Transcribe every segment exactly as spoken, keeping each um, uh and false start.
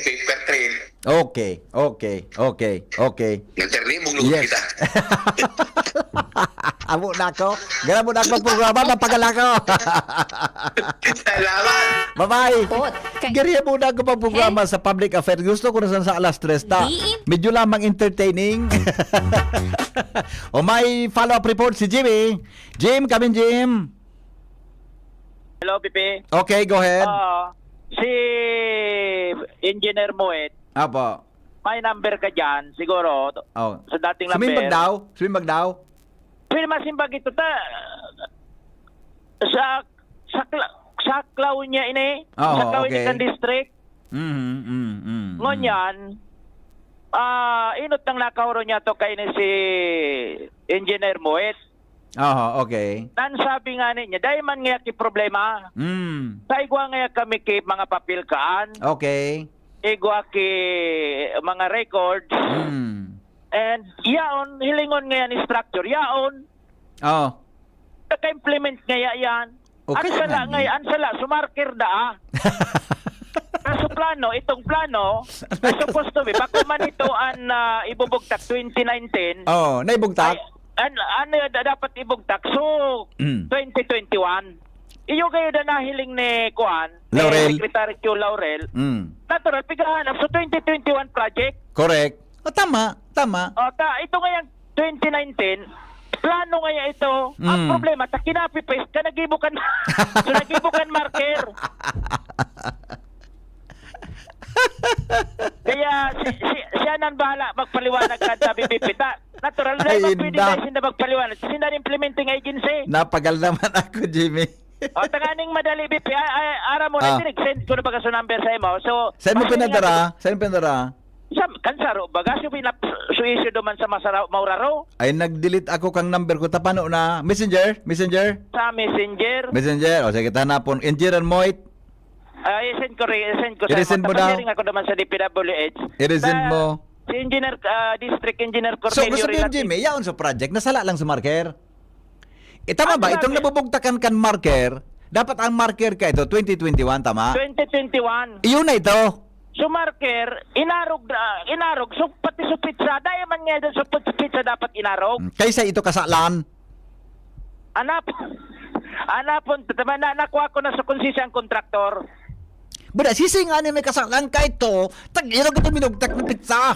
paper trail. Okay, okay, okay, okay. Nagkarnibog lugod Yes. kita. Amo na ako. Ganun mo na ako magprograma, napagal ako. Salamat. Bye-bye. Pot. Kay Gariya mo na ako magprograma Hey. sa public affairs. Gusto ko na sa alas tres ta. Di in- Medyo lamang entertaining. O may follow-up report si Jimmy. Jim, come in, Jim. Hello, Pipi. Okay, go ahead. Oo. Si Engineer Muet, Apo. may number ka dyan, siguro, Oh. sa dating Sumimbag number. daw? Sumimbag daw? Pwede masimbag ito ta, sa, sa, Cla- sa Claunia ini, Oo, sa Claunia okay. District. Mhm, mm, mm, mm. Ngunyan, ah, inot nang nakahuro niya to kay ni si Engineer Muet. Aha, okay. Nan sabi nga niya, dai man ngaya ki problema. Mm. Sa igwa ngaya kami ki mga papel kaan. Okay. Igwa ki mga records. Mm. And yaon, hilingon ngaya ni structure. Yaon. Oh. Naka-implement ngaya yan. Okay, Ang sala sana. ngay-, ang sala, sumarker da, ah. Kaso plano, itong plano, ay supposed to be, bako man ito an, ah, ibubugtak twenty nineteen. Oh, naibugtak? Ay, an, ano yun, da-, dapat ibugtak? So, Mm. twenty twenty-one. Iyo kayo na nahiling ni, kuan, ni Laurel. Secretary Q Laurel. Mm. Natural, pigahanap. So, twenty twenty-one project. Correct. Oh, tama, tama. Oh, ta, ito nga yung twenty nineteen, plano nga yan ito. Ang Mm. problema, ta kinapi-paste ka, nagibo kan, so, nagibo kan marker. Kaya si, si, siya nang bahala magpaliwanag kan sabi, Pipita. Natural na Ay, naman pwede inda. na sinda magpaliwanag. Sinda ang implementing agency. Napagal naman ako, Jimmy. O, tanganing madali, Bipi. Ay, ay, ara mo na, Ah. send ko na baga sa number sa imo. So, Saan mo pinadara? Saan mo pinadara? Sa, kan saro, baga, so, pinap-, so, issue duman sa Masara-, Mauraro. Ay, nag-delete ako kang number ko. Tapano na? Messenger? Messenger? Sa Messenger. Messenger. O, sige, tanapon. Engineer Moit. Ah, i-send ko rin, i-send ko sa I-resend imo. mo daw. Tapos sharing ako naman sa D P W H. I-resend Sa mo. si Engineer, ah, District Engineer So, Cornelio gusto mo yung Relati- Jimmy? Yaon sa project, nasala lang sa marker. Eh, tama Ang ba? Itong sabi nabubugtakan kan marker, dapat ang marker ka ito, twenty twenty-one, tama? Twenty twenty-one. Iyon na ito. So, marker, inarog, ah, inarog. So, pati sa pizza, dahil man nga doon sa pizza dapat inarog. Hmm, kaysa ito kasalan. Anap-, anapon, tama na, nakuha ko na sa konsensya ang kontraktor. Buda, sisi nga ni may kasalan ka ito, tag-irog ito minugtak ng pizza.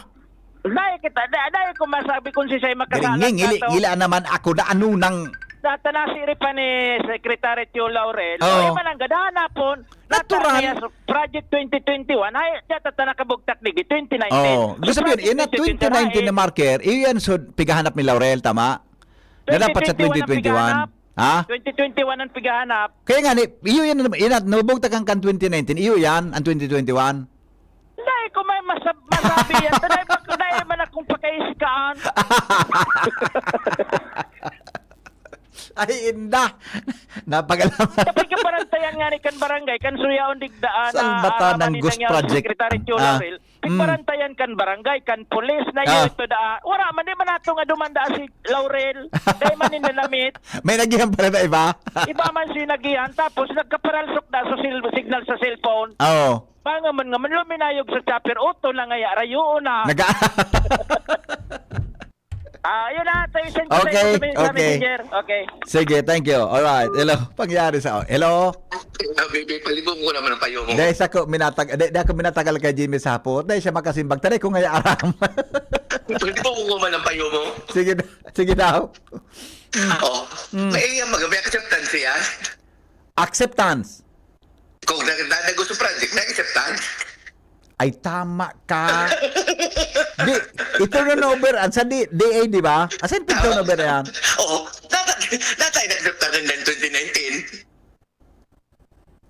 Dahil kita, da-, dahil ko masabi kung si Sai makasalan Galing, ngili, ka to. ngila naman ako na ano nang Natanasi rin pa ni Secretary Tio Laurel. Oo. Ay, manang gadahan na po. Natural. Nata-, kaya sa Project twenty twenty-one, ay, data ta nakabugtak ni twenty nineteen. Oo. So, Gusto mo yun, Project ina twenty twenty-one, twenty nineteen na eh. marker, iyan so, pigahanap ni Laurel, tama? Na dapat sa twenty twenty-one ang twenty twenty-one. pigahanap. Ha? Twenty twenty-one ang pigahanap. Kaya nga, ni, iyo yan, yan, nabugtak ang kan twenty nineteen, iyo yan, ang twenty twenty-one. Dahil ko may masab-, masabi yan, dahil, dahil man akong pakaisikaan. Ay, inda. Napagalaman. Kapag yung parantayan nga ni kan barangay, kan suyaon digdaan na Salbata araman ng ni Ghost nang Project. Secretary Tio Ah. Laurel, Mm. Pigbarantayan kan barangay, kan pulis na Ah. yun, ito daa. Wala man, di man nato nga dumanda si Laurel. Dahil man ninanamit. May nagihan pala na iba? Iba man si nagihan, tapos nagkaparalsok na sa sil-, signal sa cellphone. Oo. Banga man nga, man luminayog sa chopper, uto na nga, ya, rayo na. Naga- Ah, yun na, tayo send ko Okay, sa'yo sa, sa okay. Messenger. Okay. Sige, thank you. Alright. Hello. Pangyari sa, hello? Ah, baby, palibong ko naman ang payo mo. Dahil sa ko, minatag-, di, di ako minatagal kay Jimmy sa hapot. Dahil siya makasimbag. Tanay ko ngaya aram. Palibong ko man ang payo mo. Sige, sige daw. Oo. Mm. May iya, mag-, may acceptance siya. Acceptance. Kung na, na, na gusto project, na acceptance. Ay, tama ka. Di, i-turn over. Ang sa D-, D A, di ba? Asan pag-turn over yan? Oo. Data, data, na-acceptan ng twenty nineteen.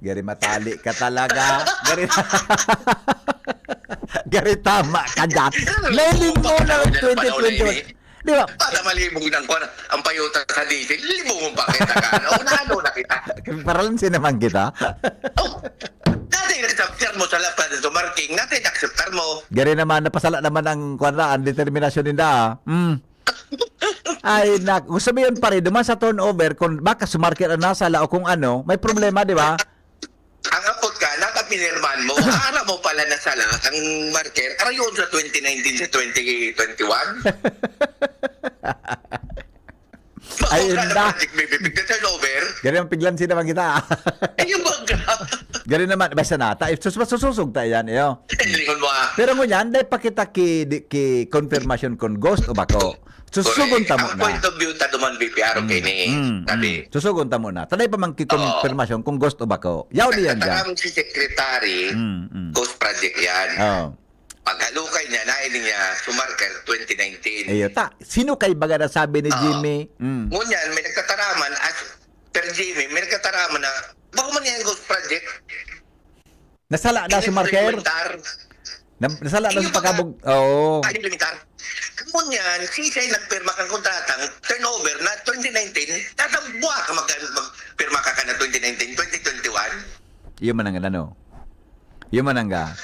Gary, matali ka talaga. Gary, Gary, tama ka dyan. Nailing mo na ang Panahon na twenty twenty-one. ini. Di ba? Para malibog ng kwan, ang payuta sa diesel, libong mo pa kita ka. Unahan mo na kita. Paralansi naman kita. Oh, dati nag-acceptar mo sa lapad sa marking, dati nag-acceptar mo. Gari naman, napasala naman ang kwan na, ang determinasyon ninda, ah. Mm. Ay, nak-, gusto mo yun, pare, duman sa turnover, kung baka sumarkir ang nasala o kung ano, may problema, di ba? Ang apot ka, naka-, pinirmahan mo. Aram mo pala na sala ang marker. Arayon sa twenty nineteen sa twenty twenty-one. Ay, Makuha na inda. Project Baby Big na turnover. Gari ang piglan sila bang kita. Ay, yung baga. Gari naman, basta na, ta, sus, masusog ta yan, iyo. Lingon mo ah. Pero ngunyan, dahil pa kita ki, di- ki confirmation kung ghost o bako. Susugon ta Ang muna. Point of view ta duman B P R okay ni. Mm, Sabi. mm. Susugon ta muna. Taday pa man ki confirmation kung ghost o bako. Yaw di yan dyan. Nagtataram si Secretary, Mm, mm. ghost project yan. Oh. Paghalukay niya, nailing niya, sumarker twenty nineteen. Iyo, ta. Sino kay baga na sabi ni Oo. Jimmy? Mm. Ngunyan, may nagtataraman, as per Jimmy, may nagtataraman na, bako man yan ghost project. Nasala na si Hindi Marker? implementar. Na, nasala na Iyo, sa pagkabog. Oo. Ay, implementar. Ngunyan, si siya yung nagpirma kang kontratang turnover na twenty nineteen, tatabwa ka mag, magpirma ka ka na twenty nineteen, twenty twenty-one. Iyo man ang ano. Iyo man ang ga.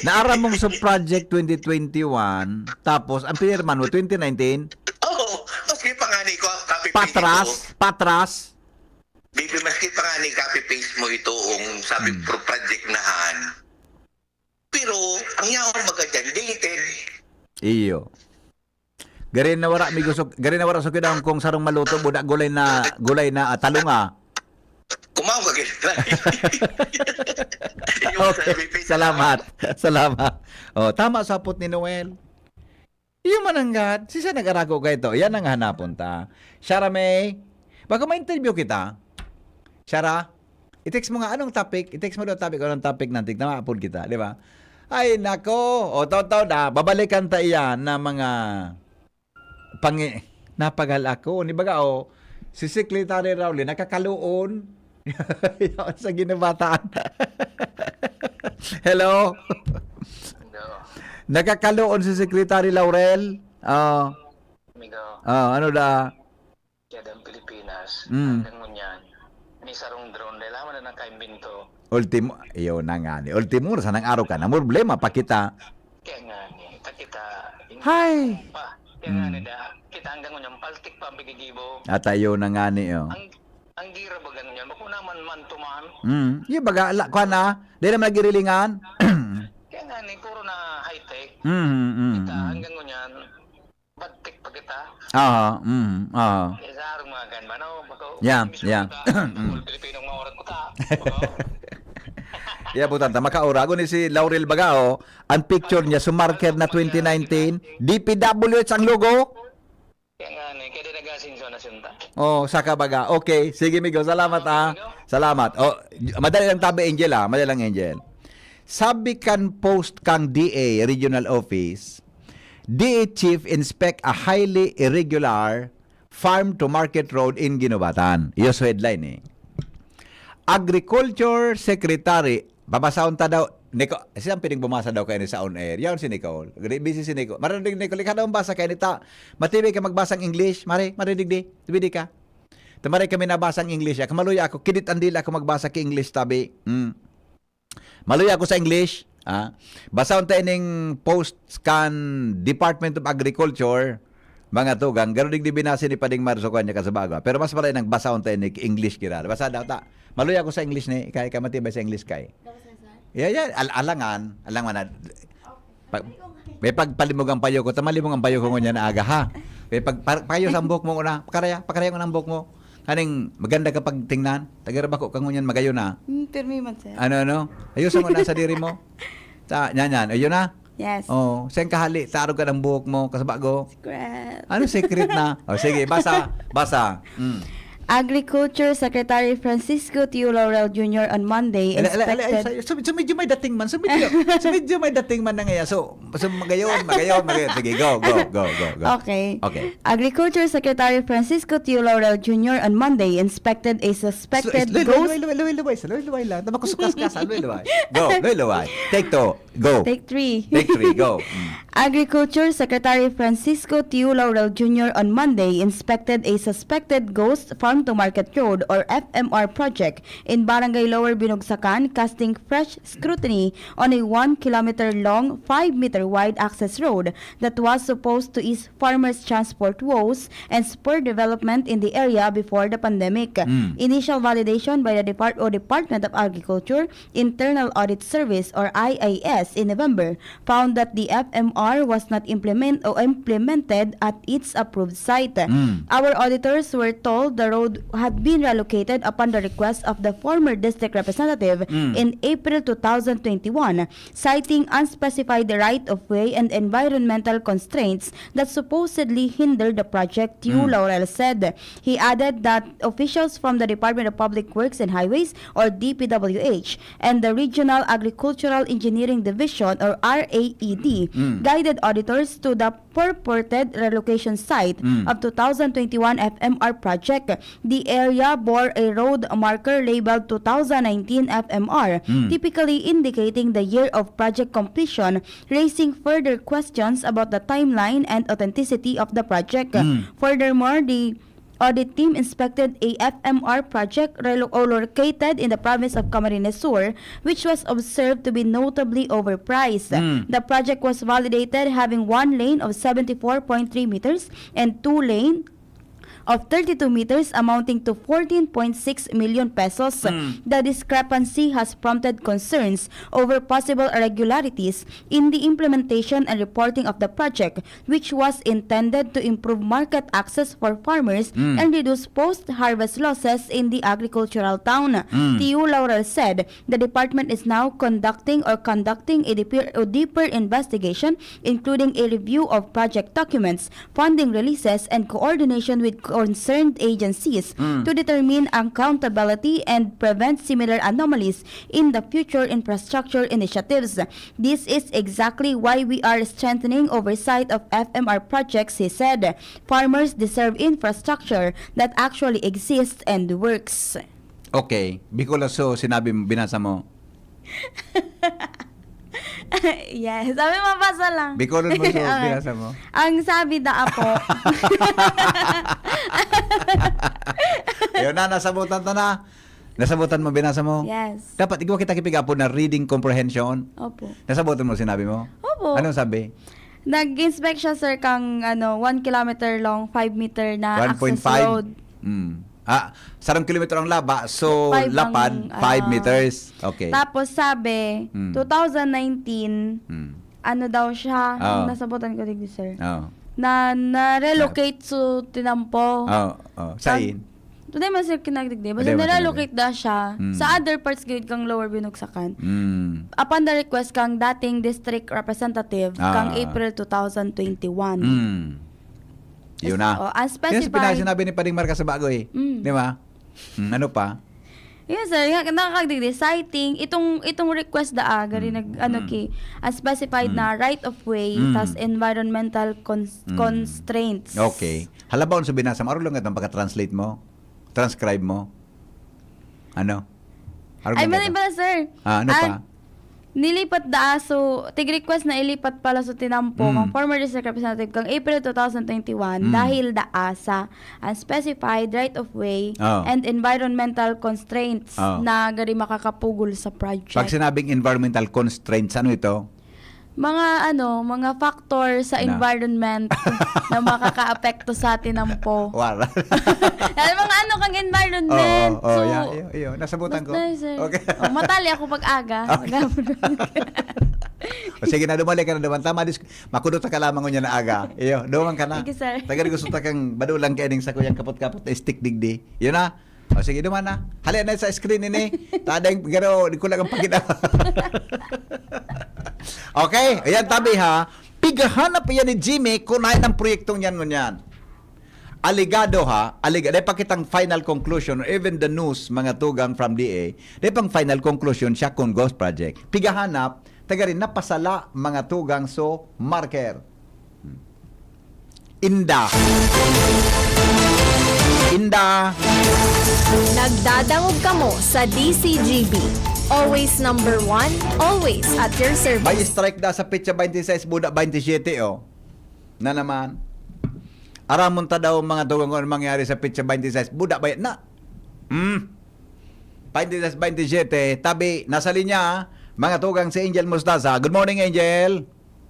Naaram mong sa Project twenty twenty-one, tapos ang pinirman mo twenty nineteen, Oo, maski pa nga ni ko, copy paste patras, ito. patras. Bibi, maski pa nga ni copy paste mo ito, ang sabi Hmm. pro project na han. Pero, ang yaon baga dyan, dated. Iyo. Gari na wara, mi gusto, gari na wara sa kidang kung sarong maluto, buda gulay na, gulay na ah, talong ah. Kumaon ka ganyan. Yung Okay, sabi, Pete, salamat. Salamat. Oh, tama sa apot ni Noel. Iyo man ang gad. Si siya nag-arago ka ito. Yan ang hanapon ta. Shara May. Baka ma-interview kita. Shara, i-text mo nga anong topic. I-text mo daw topic, anong topic ng tignan, maapod kita, di ba? Ay, nako. O, totoo na. Babalikan ta iyan na mga pangi... Napagal ako. Ni baga, oh, si Secretary Rowley, nakakaloon. Yaon sa ginabatan. Hello? No, Nakakaloon si Secretary Laurel? Oh, amigo, oh, ano da? kaya ang Pilipinas, Mm. hanggang ngunyan, may sarong drone, dahil naman na nakaimbento. Ultimo, iyo na nga ni. Ultimo, sa nang araw ka na, problema pa kita. Kaya nga ni, takita, Hay! Pa, kaya nga Mm. ni da, kita hanggang ngunyan, paltik pa ang pigigibo. At ayo na nga ni, oh. Ang, ang gira ba ganyan? Bako naman man to man. Mm. Iyo baga, ala, kuha na. Di naman nagirilingan. Kaya nga ni, puro na high-tech. Mm, mm, Kita, mm. hanggang ngunyan, badtik pa kita. Aha, mm, aha. Eh, sa arong mga ganba, no? Bako, Yeah, mismo yeah. kita, tungkol Pilipinong maorat ko ta. Bako. Iya, butang ta, makaurago ni si Laurel baga, oh. Ang picture niya, sumarker na twenty nineteen. D P W H ang logo. Kaya nga ni, kaya di nag-asinso na sinta. Oh, saka baga. Okay, sige, migo. Salamat, ah. Salamat. Oh, madali lang tabi, Angel, ah. Madali lang, Angel. Sabi kan post kang D A Regional Office, D A Chief inspect a highly irregular farm to market road in Guinobatan. Iyo sa headline, eh. Agriculture Secretary, babasahon ta daw, Nico, siyang pwedeng bumasa daw kayo sa on air. Yan si Nicole. Busy si Nicole. Marinig, Nicole, ikaw daw ang basa kayo nita. Matibay ka magbasang English. Mare, marinig di. Tibidi ka. Tamaray kami nabasang English. Ako, maluya ako. Kidit ang dila ako magbasa ki English, tabi. Mm. Maluya ako sa English. Ah. Basahon ta ining post kan Department of Agriculture. Mga tugang, garo digdi binasi ni Pading Mar sa kanya kasabago. Pero mas malay nang basahon ta ini English gira. Basa daw ta. Maluya ako sa English ni, kay ka matibay sa English kay. Yeah, yeah, al alangan, alangan na. Pag, may pagpalimog ang payo ko, tamalimog ang payo ko ngunyan na aga ha. May pag, pa, payo sa buhok mo una, pakaraya, pakaraya ko ng buhok mo. Kaning maganda ka pagtingnan, tagarabako ka ngunyan magayon na. Hmm, pirmi man, sir. Ano, ano? Ayusan mo na sa diri mo. Ta, yan, yan. Ayun na. Yes. Oh, saan kahali? Tarog ka ng buhok mo, kasabago. Scrap. Ano secret na? O sige, basa, basa. Mm. Agriculture Secretary Francisco Tio Laurel Junior on Monday Ala, ala, ala, ay, inspected. So, so, so medyo may dating man. So medyo, so medyo may dating man na ngayon. So, so magayon, magayon, magayon. Sige, go, go, go, go, go. Okay. Okay. Agriculture Secretary Francisco Tio Laurel Junior on Monday inspected a suspected Luway, ghost. luway, luway, luway, luway, luway, luway lang. Tama ko sukas-kas, luway, luway. Go, luway, luway. Take two. Go. Take three. Take three, go. Mm. Agriculture Secretary Francisco Tiu Laurel Junior on Monday inspected a suspected ghost farm to market road or F M R project in Barangay Lower Binugsakan, casting fresh scrutiny on a one kilometer long, five meter wide access road that was supposed to ease farmers' transport woes and spur development in the area before the pandemic. Mm. Initial validation by the Depart- o Department of Agriculture Internal Audit Service or I A S in November found that the F M R was not implement o implemented at its approved site. Mm. Our auditors were told the road had been relocated upon the request of the former district representative Mm. in April two thousand twenty-one, citing unspecified right-of-way and environmental constraints that supposedly hindered the project, Tiu Mm. Laurel said. He added that officials from the Department of Public Works and Highways or D P W H and the Regional Agricultural Engineering Division or R A E D Mm. guided auditors to the purported relocation site Mm. of two thousand twenty-one F M R project. The area bore a road marker labeled two thousand nineteen F M R, Mm. typically indicating the year of project completion, raising further questions about the timeline and authenticity of the project. Mm. Furthermore, the audit team inspected a F M R project relo- or located in the province of Camarines Sur, which was observed to be notably overpriced. Mm. The project was validated having one lane of seventy-four point three meters and two lane of thirty-two meters, amounting to fourteen point six million pesos. Mm. The discrepancy has prompted concerns over possible irregularities in the implementation and reporting of the project, which was intended to improve market access for farmers Mm. and reduce post-harvest losses in the agricultural town. Mm. Tiu Laurel said the department is now conducting or conducting a deeper, a deeper investigation, including a review of project documents, funding releases, and coordination with concerned agencies Mm. to determine accountability and prevent similar anomalies in the future infrastructure initiatives. This is exactly why we are strengthening oversight of F M R projects, he said. Farmers deserve infrastructure that actually exists and works. Okay. Bicolazo, sinabi mo, binasa mo. Yes. Sabi mo, basa lang. Bicolon mo, so, Okay. Binasa mo. Ang sabi da apo. Yun na, nasabutan ta na. Nasabutan mo, binasa mo. Yes. Dapat, igwa kita kipigapon na reading comprehension. Opo. Nasabutan mo, sinabi mo? Opo. Anong sabi? Nag-inspect siya, sir, kang ano, one kilometer long, five meter na One point access five. road. Mm. Ah, sarong kilometro ang laba, so Five lapad, ang, five ah, meters. Okay. Tapos sabi, Mm. two thousand nineteen, Mm. ano daw siya, Ah. nasabutan ko digdi, sir. Oh. Na na-relocate sa Tinampo. Oh, oh. Sain? Today man, sir, kinagdigdi. Basta Today man, na-relocate na siya Mm. sa other parts gid kang Lower Binugsakan. Mm. Upon the request kang dating district representative Ah. kang April two thousand twenty-one. Mm. Yun na. Oh, Yun ang unspecified. pina- sinabi ni Pading Marcos sa Bagoy. Mm. Di ba? Mm, ano pa? Yun, sir. Nga, nakakagdigdi. Citing itong, itong request da, ah, gari Mm. nag, ano, Mm. ki, unspecified Mm. na right of way, Mm. tas environmental cons- Mm. constraints. Okay. Halabaon sa binasa mo, arog lang itong pagka-translate mo, transcribe mo. Ano? Arog Ay, lang mali ito. pala, sir. Ah, ano Ah, pa? Nilipat da, so, tig-request na ilipat pala sa Tinampo, Mm. kang former district representative, kang April two thousand twenty-one, Mm. dahil da asa, unspecified right of way, Oh. and environmental constraints Oh. na gari makakapugol sa project. Pag sinabing environmental constraints, ano ito? Mga ano, mga factor sa Na. environment na makakaapekto sa Tinampo. Wala. Dahil mga ano kang environment. Oo, oo, So, yeah, iyo, iyo. Nasabutan ko. Basta, sir. Okay. Oh, matali ako pag-aga. Okay. O sige na, dumali ka na naman. Tama, dis- makudot ka lamang ngunyan na aga. Iyo, duman ka na. Thank you, sir. Taga gusto ta kang badulang kaya ning sa kuyang kapot-kapot na stick digdi. Yun na. O sige, duman na. Hali na sa screen ini. Tadang garo, di ko lang ang pagkita. Okay, ayan tabi ha. Pigahanap iyan ni Jimmy kung ano ang proyektong yan ngunyan. Alegado ha, alega, dahil pakitang final conclusion or even the news, mga tugang from D A, dahil pang final conclusion siya kung ghost project. Pigahanap, taga rin napasala mga tugang so marker. Inda. Inda. Nagdadangog kamo sa D C G B. Always number one, always at your service. May strike da sa petsa twenty-six, buda twenty-seven, oh. Na naman. Aramon ta daw, mga tugang, kung ano mangyari sa petsa twenty-six, buda ba yan na? Hmm. Twenty-six, twenty-seven, tabi, nasa linya, mga tugang, si Angel Mostaza. Good morning, Angel.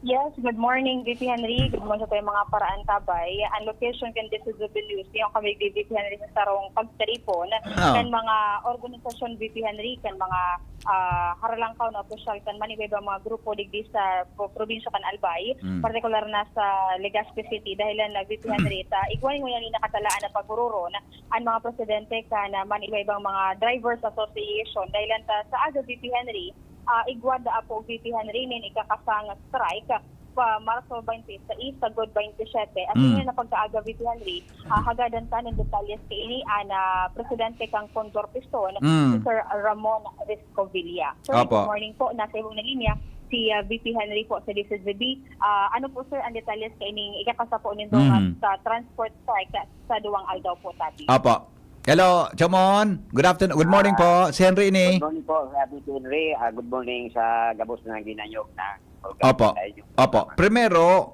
Yes, good morning, V P Henry. Good morning sa mga paraan tabay. Ang location kan This is the News. Yung kami, V P Henry, sa sarong pagtaripon Ah. kan mga organisasyon, V P Henry, kan mga ah, haralangkaw na opisyal kan manibaybang mga grupo digdi sa pro- probinsya kan Albay, Mm. partikular na sa Legazpi City. Dahilan na, V P Henry, ta igwa ngunyan ni nakatalaan na paghururon ang mga presidente kan manibaybang mga drivers association. Dahilan ta sa aga, V P Henry, ah, igwa da apo, V P Henry, nin ikakasang strike pa Marso twenty-six sagod twenty-seven. At Mm. yun na pagkaaga, V P Henry, ah, hagadan ta nin detalyes kaini an, ah, presidente kan Condor Piston, Mm. si Sir Ramon Riscovilla. Sir, Opo. Good morning po. Nasa ibong na linya si, ah, V P Henry po sa D C Z B. Ah, ano po, sir, ang detalyes kaining ikakasa po nindo Mhm. sa transport strike sa duwang aldaw po, tabi? Opo. Hello, Chomon. Good afternoon. Good morning po. Si Henry ini. Good morning po, Happy Henry. Ah, good morning sa gabos na ginayog na. Opo. Opo. Primero,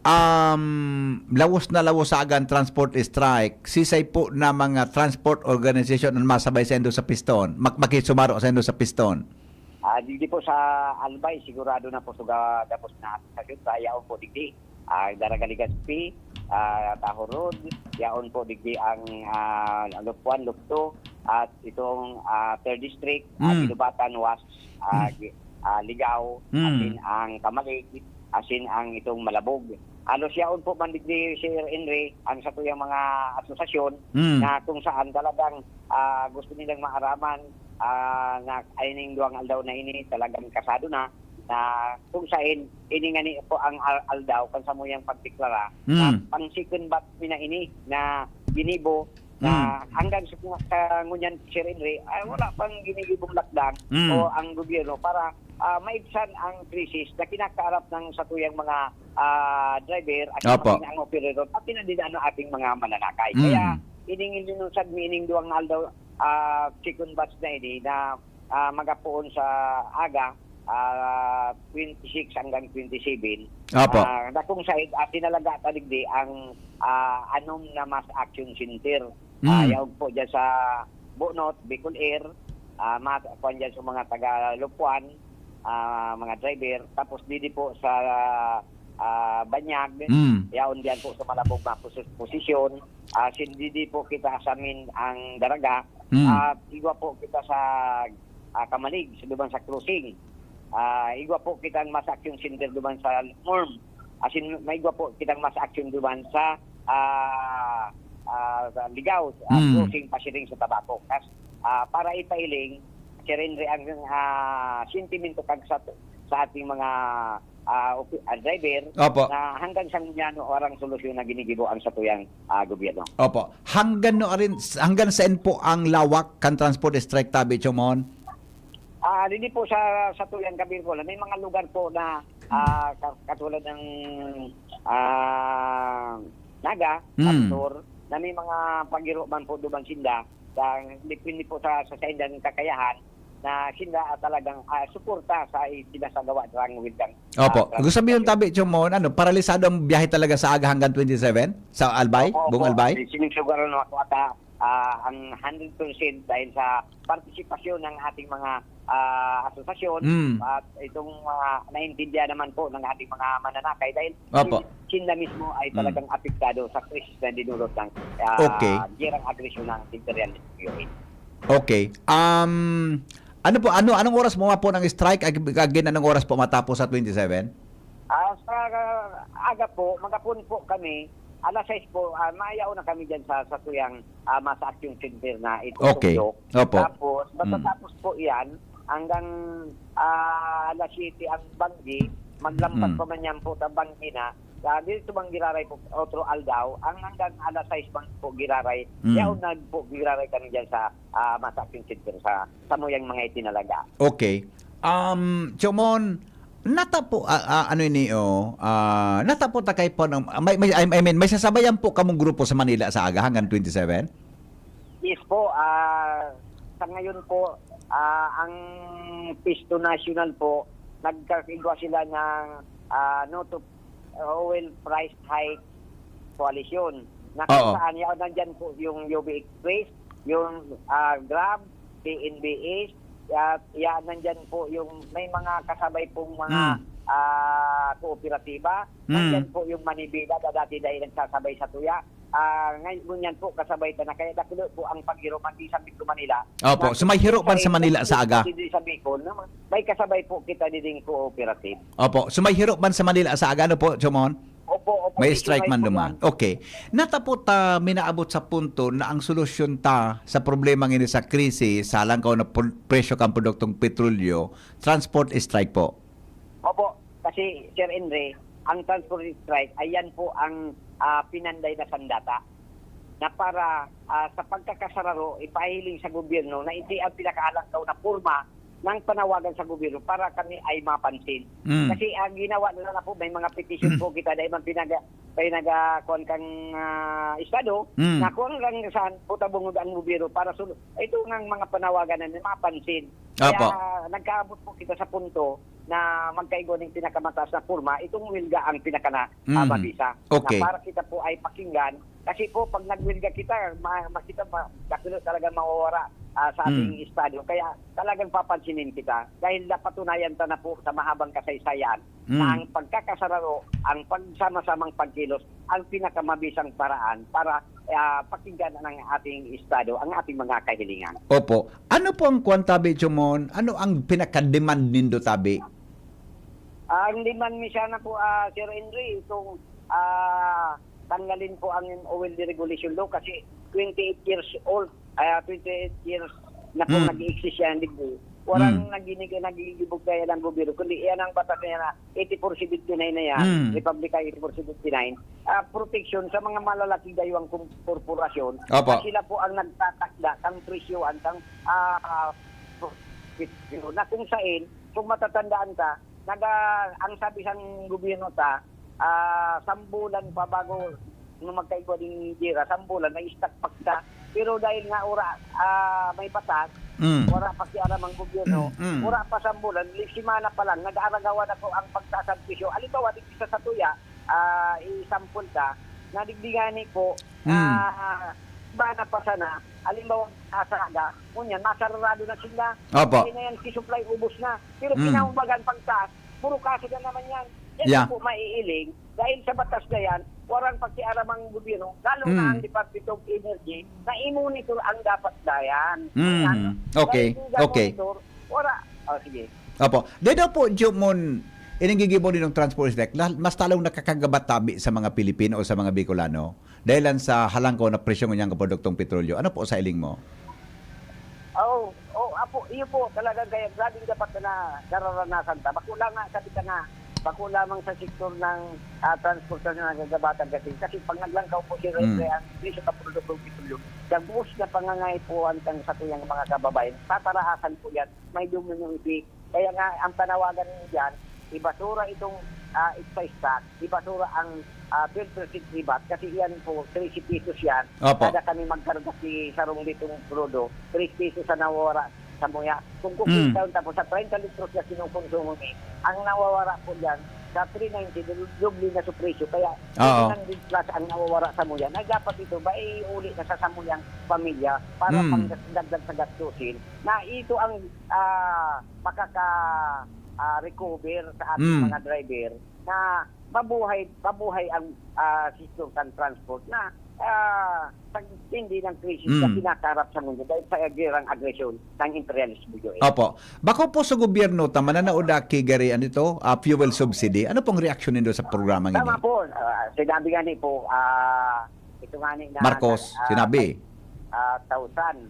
um, lawos na lawos sa agan transport strike. Sisay po na mga transport organization ang masabay sa indo sa Piston? Mak makisumaro sa indo sa Piston? Ah, digdi po sa Albay, sigurado na po sa ga- gabos na sa Junta, yaon po digdi. Ah, Daraga Legazpi, ah, Tajo Road, yaon po digdi ang ah, Lupwan, Lupto, at itong ah, Third District, ah, Mm. Guinobatan, West, ah, Mm. Gi- ah, Ligao, Mm. asin ang Camalig, asin ang itong Malabog. Halos yaon po man digdi, Sir Henry, ang sa tuyang mga asosasyon Mm. na kung saan talagang ah, gusto nilang maaraman ah, na ining duwang aldaw na ini talagang kasado na, na kung sain ini ngani po ang al- aldaw kan samuyang pagdeklara na Mm. pang second batch mi na ini na ginibo na Mm. hanggang sa, sa ngunyan, Sir Henry, ay wala pang ginigibong lakdang Mm. o ang gobyerno para ah, maibsan ang krisis na kinakaharap ng sa tuyang mga ah, driver at Opo. maging ang operator, pati na din ano ating mga mananakay. Mm. Kaya ining inunusad mi ining duwang aldaw, ah, second batch na ini na ah, magapoon sa aga, ah, twenty-six hanggang twenty-seven. Opo. Ah, na kung sa ah, tinalaga ta digdi ang ah, anom na mass action center. Ah, Mm. yaog po dyan sa Bunot, Bicol Air, ah, mga, kuwan dyan sa mga taga Lupwan, ah, mga driver. Tapos didi po sa ah, Banyag, Mm. yaon diyan po sa Malabog na posi- posisyon. Ah, sin didi po kita sa min ang Daraga. Mm. At igwa po kita sa ah, Camalig, sa duman sa crossing. Ah, igwa po kitang mass action center duman sa Morm. Asin maigwa po kitang mass action duman sa ah, ah, sa Ligao, ah, Mm. crossing pasiring sa Tabaco. Kas, ah, para ipailing, Sir Henry, ang ah, sentimento kag sa, sa ating mga ah, opi- ah, driver Opo. na hanggang sa ngunyan, warang solusyon na ginigibo ang satuyang ah, gobyerno. Opo. Hanggang no arin, hanggang saan po ang lawak kan transport strike, tabi, Chomon? Ah, dili po sa sa tuyang Kabirol, may mga lugar po na ah, ka- katulad ng ah, Naga, Mm. Sur, na may mga pagiro man po duman sinda, sa, depende po sa sa saindang kakayahan na sinda ah, talagang ah, suporta sa isinasagawa ng wildang Opo. ah, Gusto sabihin, transportasyon. tabi, Chomon, ano, paralisado ang biyahe talaga sa aga hanggang twenty-seven? Sa Albay? Opo, Buong opo. Albay? Sinigurado na ako ata ah, ang hundred percent dahil sa partisipasyon ng ating mga ah, asosasyon Mm. at itong ah, naintindihan naman po ng ating mga mananakay dahil Opo. sinda mismo ay Mm. talagang apektado sa krisis na dinulot ng ah, Okay. gerang agresyon ng Imperial P O A. Okay. Um, ano po, ano anong oras mo nga po ng strike? Ag- Again, anong oras po matapos sa twenty-seven? Ah, sa ah, aga po, magapon po kami, alas sais po, ah, mayaw na kami dyan sa sa tuyang ah, mass action center na ito. Okay. Opo. Tapos, Mm. matatapos po yan hanggang ah, alas siyete ang banggi, maglampas Mm. pa man yan po sa banggi na, ah, dito bang giraray po, otro aldaw, ang hanggang alas sais bang po giraray, Mm. yaon na po giraray kami dyan sa ah, mass action center sa samuyang mga itinalaga. Okay. Um, Chomon, nata po, ah, ah, ano ini, oh, ah, nata po takay po ng, may, may, I I mean, may sasabayan po kamong grupo sa Manila sa aga hanggang twenty-seven? Yes po, ah, sa ngayon po, Ah, ang Pisto National po, nagkaigwa sila ng, ah, No to Oil Price Hike Coalition, na kung Oo. saan yaon nandiyan po yung U B Express, yung, ah, Grab, P N B S, at yan nandiyan po yung may mga kasabay pong mga, Hmm. ah, kooperatiba. Hmm. Nandiyan po yung Manibela na dati dahil nagsasabay sa tuya. Ah, ngay-, ngunyan po kasabay ta na kaya dakula po ang paghiro man di sa Metro Manila. Opo, Na so may hiro man sa sa Manila sa aga? Didi sa Bicol, no? May kasabay po kita diding cooperative. Opo, so may hiro man sa Manila sa aga, ano po, Chomon? Opo, opo, May medyo strike may man po duman. yan. Okay. Natapot ta minaabot sa punto na ang solusyon ta sa problema ngini sa krisis, sa langkaw na pul-, presyo kan produktong petrolyo, transport strike po. Opo, kasi, Sir Henry, ang transport strike, ayan po ang, ah, pinanday na sandata na para, ah, sa pagkakasararo, ipahiling sa gobyerno na iti ang pinakaalangkaw na porma ng panawagan sa gobyerno para kami ay mapansin. Mm. Kasi ang ginawa nila na po, may mga petition Mm. po kita dahil man pinaga-, pinaga-, kuwan kang, ah, estado, Mm. na kung hanggang saan po tabungod ang gobyerno para sulu-, ito ngang mga panawagan na mapansin. Kaya Apo. nagkaabot po kita sa punto na magkaigwa ning pinakamataas na porma, itong wilga ang pinaka na, ah, Mm. mabisa. Okay. Na para kita po ay pakinggan. Kasi po, pag nagwilga kita, ma-, makita, ma-, dakula talaga mawawara, ah, sa ating Mm. estado. Kaya talagang papansinin kita. Dahil napatunayan ta na po sa mahabang kasaysayan na Mm. ang pagkakasararo, ang pagsama-samang pagkilos, ang pinakamabisang paraan para, ah, pakinggan ng ating estado ang ating mga kahilingan. Opo. Ano po ang kwan tabi, Chomon? Ano ang pinaka-demand nindo tabi? Ang demand mi sana po, ah, Sir Henry, itong, ah, tanggalin po ang oil deregulation law kasi twenty-eight years old, ah, twenty-eight years na po Hmm. nag-i-exist yan, digdi. Walang Hmm. nagini-, nagigibog kaya ng gobyerno, kundi iyan ang batas na yan na eighty-four seventy-nine na yan, Hmm. Republic Act eighty-four seventy-nine, ah, proteksyon sa mga malalaking daywang kum-, korporasyon. Opo. Na sila po ang nagtatakda kang presyohan, kang, ah, ah, presyo na kung sain, kung matatandaan ka, naga-, ang sabi sang gobyerno ta, ah, sambulan pa bago nung magkaigwa ning gera, sambulan, na-stuck pa kita. Pero dahil nga ora, ah, may batas, Mm. wala pa kiaram ang gobyerno, Mm, mm. wala pa sambulan, li-, semana pa lang, nag-aaragawan na po ang pagtaas ang presyo. Halimbawa, dito sa satuya, ah, i-sample ta, na digdi ngani po, Mm. ah, iba na pa sana, halimbawa, sa Saga, ngunyan, masarado na sila. Opo. Hindi na yan, si supply, ubos na. Pero Mm. kinaumbagan, pagtaas, puro kaso na naman yan. Yan Yeah. po maiiling, dahil sa batas na yan, warang pakiaram ang gobyerno, lalo na Mm. ang Department of Energy, na i-monitor ang dapat dayan. Mm. Yan. Okay. Dahil di Okay. monitor, wala. Oh, sige. Opo. Di daw po, Jomon, ining gigibo ninong transport strike, la-, mas talong nakakagabat tabi sa mga Pilipino o sa mga Bicolano? Dahilan sa halangkaw na presyo ngunyan kan produktong petrolyo. Ano po sa hiling mo? Oo, oo, apo, iyo po, talagang kaya grabing dapat na nararanasan ta. Bako lang nga, sabi ka nga, bako lamang sa sektor ng, ah, transportasyon na nagagabatan kasi. Kasi pag naglangkaw po si Mm. Rene, ang presyo ng produktong petrolyo, gabos na pangangaipuhan kang sa tuyang mga kababayan, tataraasan po yan, may domino effect. Kaya nga, ang panawagan niyan, ibasura itong, ah, excise tax, ibasura ang, ah, twelve percent ibat, kasi iyan po, trese pesos yan. Opo. Kada kami magkarga si sarong litong krudo, tres pesos sa nawawara sa muya. Kung Mm. kukwentahan tapos sa treinta litros na kinukonsumo mi, ang nawawara po dyan, sa three ninety, dul-, doble na sa presyo. Kaya, Oo. seven hundred plus ang nawawara sa muya, na dapat ito ba iuli na sa samuyang pamilya para Mm. pangdagdag sa gastusin, na ito ang, ah, makaka, ah, recover sa ating Mm. mga driver na mabuhay, mabuhay ang, ah, sektor kan transport na, ah, sa tindi ng krisis na Mm. kinakaharap sa mundo dahil sa gerang agresyon ng imperialismo, U S. Opo. Bako po sa gobyerno ta, mananaod aki gari, ano ito, ah, fuel subsidy. Ano pong reaksyon nindo sa programa Tama ngini? po. Ah, sinabi nga ni po, ah, ito nga ni na, Marcos, na, ah, sinabi. ah, thousand.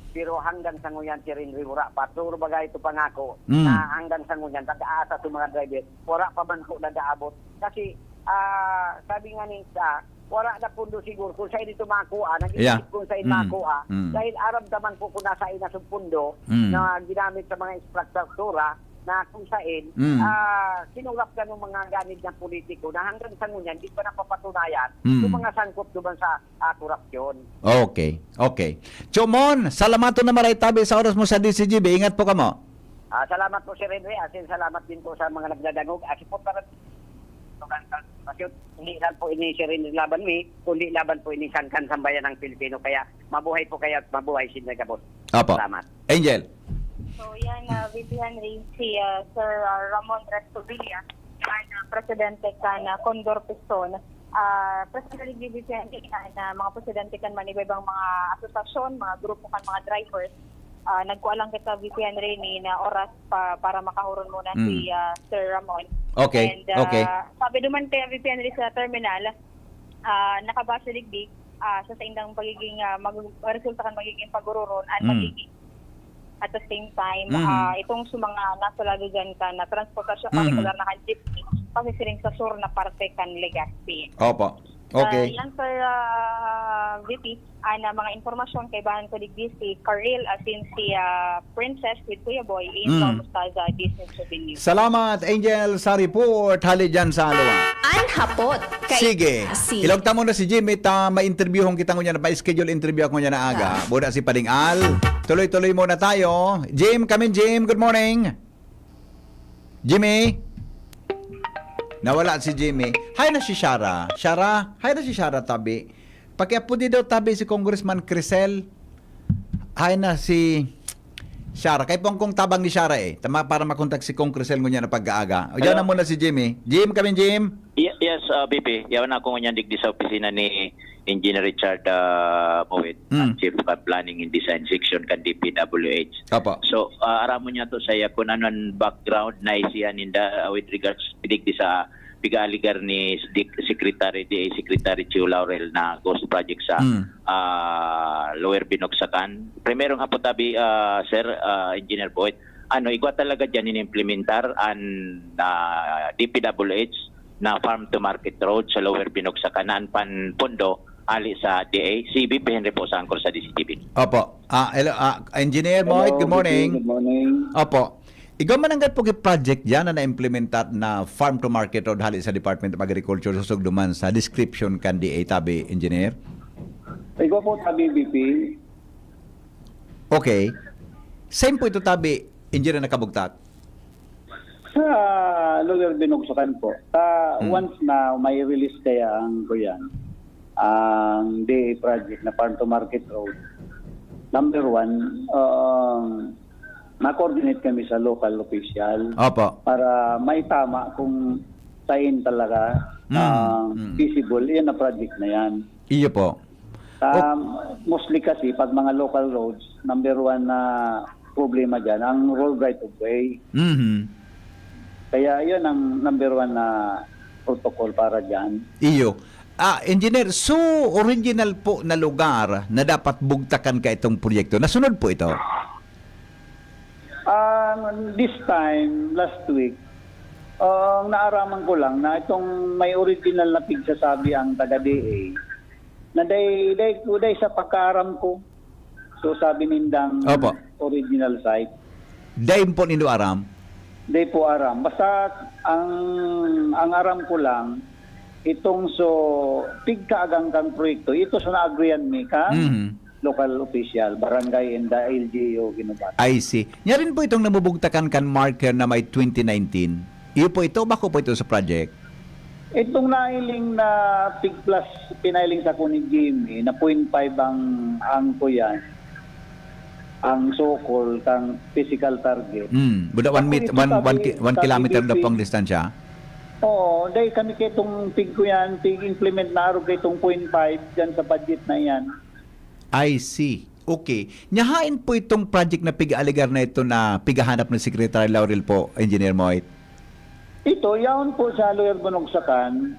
Pero hanggang sa nguyan, Sir Henry, wala pa. Pero bagay ito pangako Mm. na hanggang sa nguyan, tag-aasa sa mga driver, wala pa man po nag-aabot. Kasi, ah, sabi nga ni sa, wala na pundo siguro kung saan ito makuha, nag-iisip Yeah. kung saan Mm. makuha. Mm. Dahil aram naman po kung nasa inas ang pundo Mm. na ginamit sa mga infrastruktura, na kung sain, Mm. ah, sinurap ka ng mga ganid na politiko na hanggang sa ngunyan, di pa napapatunayan Mm. yung mga sangkot duman sa, ah, korupsyon. Okay, okay. Chomon, salamaton na maray tabi sa oras mo sa D C G B. Ingat po kamo. Ah, salamat po, Sir Henry. Asin salamat din po sa mga nagdadangog. Asin po para hindi lang po ini Sir Henry laban mi, kundi laban po ini sangkan sambayan ng Pilipino. Kaya mabuhay po kayo at mabuhay si Negabos. Apo. Salamat. Angel. So yan, uh, V P Henry, si uh, Sir uh, Ramon Restobilla, ang uh, presidente kan uh, Condor Pistol. Uh, presidente ng V P Henry, ang uh, mga presidente kan man iba-ibang mga asosasyon, mga grupo kan mga drivers. Uh, nagkuha lang kita V P Henry ni na oras pa para makahuron muna mm. si uh, Sir Ramon. Okay. And, uh, okay. Sabi duman kay V P Henry sa terminal, uh, nakabase digdi uh, sa saindang pagiging uh, mag- resulta kan magiging paghururon at mm. magiging at the same time, mm-hmm. uh, itong sa mga nasa lado dyan ka na transportasyon, mm-hmm. particular na kan jeepney, pasisiring sa sur na parte kan Legazpi. Opo. Okay. Uh, yan, Sir uh, V P, uh, na mga impormasyon, kaibahan ko digdi si Karil, asin si uh, Princess with Kuya Boy in mm. Mostaza Business Avenue. Salamat, Angel, sa report. Hali dyan sa Alua. An hapot. Kay Sige. Si... Ilog tamo na si Jimmy. Ta, ma-interviewon kita ngunyan. Pa-schedule interview ako ngunyan na aga. Ah. Buda si Pading Al. Tuloy-tuloy muna tayo. Jim, come in, Jim. Good morning. Jimmy? Nawala si Jimmy. Hay na si Shara. Shara? Hay na si Shara, tabi. Pakiapodi daw, tabi, si Congressman Crisel. Hay na si Shara. Kay pong kong tabang ni Shara eh. Tama para makontak si Kong Crisel ngunyan na pag-aaga. O, diyan na muna si Jimmy. Jim, kami Jim? Ye- Yes, uh, B P. Yawan ako ngunyan digdi sa opisina ni Engineer Richard uh, Mowit, Mm. ang Chief of Planning and Design Section kan D P W H. Opo. So, uh, aramon niya to saya kung ano ang background na isiya ninda uh, with regards digdi sa pigaaligar ni Dik- Secretary D A Secretary Chiu Laurel na ghost project sa Mm. ah, Lower Binogsakan. Primerong hapot tabi, ah, Sir ah, Engineer Boyd, ano, igwa talaga dyan inimplementar an ah, D P W H na farm to market road sa Lower Binogsakan na an panpondo ali sa D A. Si V P Henry po sa angkor sa D C T V. Opo. Ah, hello, ah, Engineer Moit, Hello, good morning. Good morning. Opo. Igwa man ang gatpog project diyan na na-implementar na farm to market road hali sa Department of Agriculture, susog duman sa description kan D A, tabi, Engineer? Igwa po, tabi, B P. Okay. Saan po ito, tabi, Engineer, nakabugtak? Sa Lower Binogsakan po. Sa Hmm. Once na may release kaya ang kuyan, ang D A project na farm to market road, number one, um, na-coordinate kami sa local official Opo. para maitama kung saan talaga Mm, ah, mm. feasible yan na project na yan. Iyo po. Um, mostly kasi pag mga local roads, number one na problema dyan, ang road right of way. Mhm. Kaya yun ang number one na protocol para dyan. Iyo. Ah, Engineer, so original po na lugar na dapat bugtakan ka itong proyekto. Nasunod po ito? Ah, this time, last week, ang naaraman ko lang na itong may original na pigsasabi ang taga D A na day, day, day sa pagkaaram ko. So sabi nindang Opo. original site. Dahil po nindo aram? Day po aram. Basta ang ang aram ko lang, itong so pigkaagang kang proyekto, ito sa naagrian mi ka Mhm. local official, barangay and the L G U Guinobatan. I see. Nya rin po itong nabubugtakan kan marker na may twenty nineteen. Iyo po ito, bako po ito sa project? Itong nailing na pig plus pinailing sa ni Jimmy na point five ang ang kuyan ang sokol kang physical target. Hmm. Buda one, Ako meet, ito, one, sabi- one, ki- one sabi kilometer ni daw po ang Jimmy. distansya? Oo, dahil kami kitong pig ko yan, pig-implement na arog kitong point five dyan sa budget na yan. I see. Okay. Nyahain po itong project na pig-aligar na ito na pigahanap ni Secretary Laurel po, Engineer Moit? Ito, yaon po sa Lower Bonogsakan,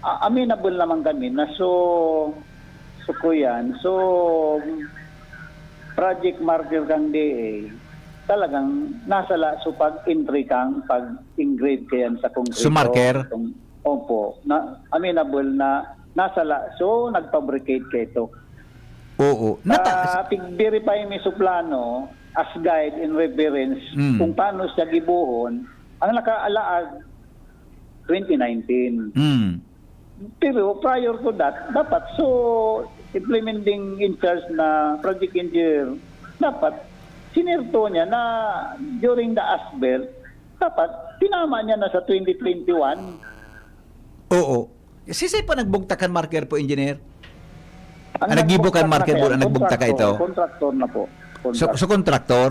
a- amenable naman kami na so, so ko yan. So, project marker kang D A, talagang nasa la, so pag-entry kang, pag-engrave kayan sa concrete. So, marker? Itong- Opo. Na, amenable na nasa la, so nag-fabricate ka ito. Oo. Nata- Sa pig-verify mi sa plano, as guide and reference Mm. kung paano siya gibohon, ang nakaalaag twenty nineteen. Mm. Pero prior to that, dapat so implementing in charge na project engineer, dapat sinerto niya na during the ASBEL, dapat tinama niya na sa twenty twenty-one. Oo. Sisay pa nagbugtak kan marker po, engineer? Ang Ah, naggibo kan nagbugtak na marker kaya, po, ang nagbugtak ka contractor, ito? Contractor na po. So, Contractor. so contractor?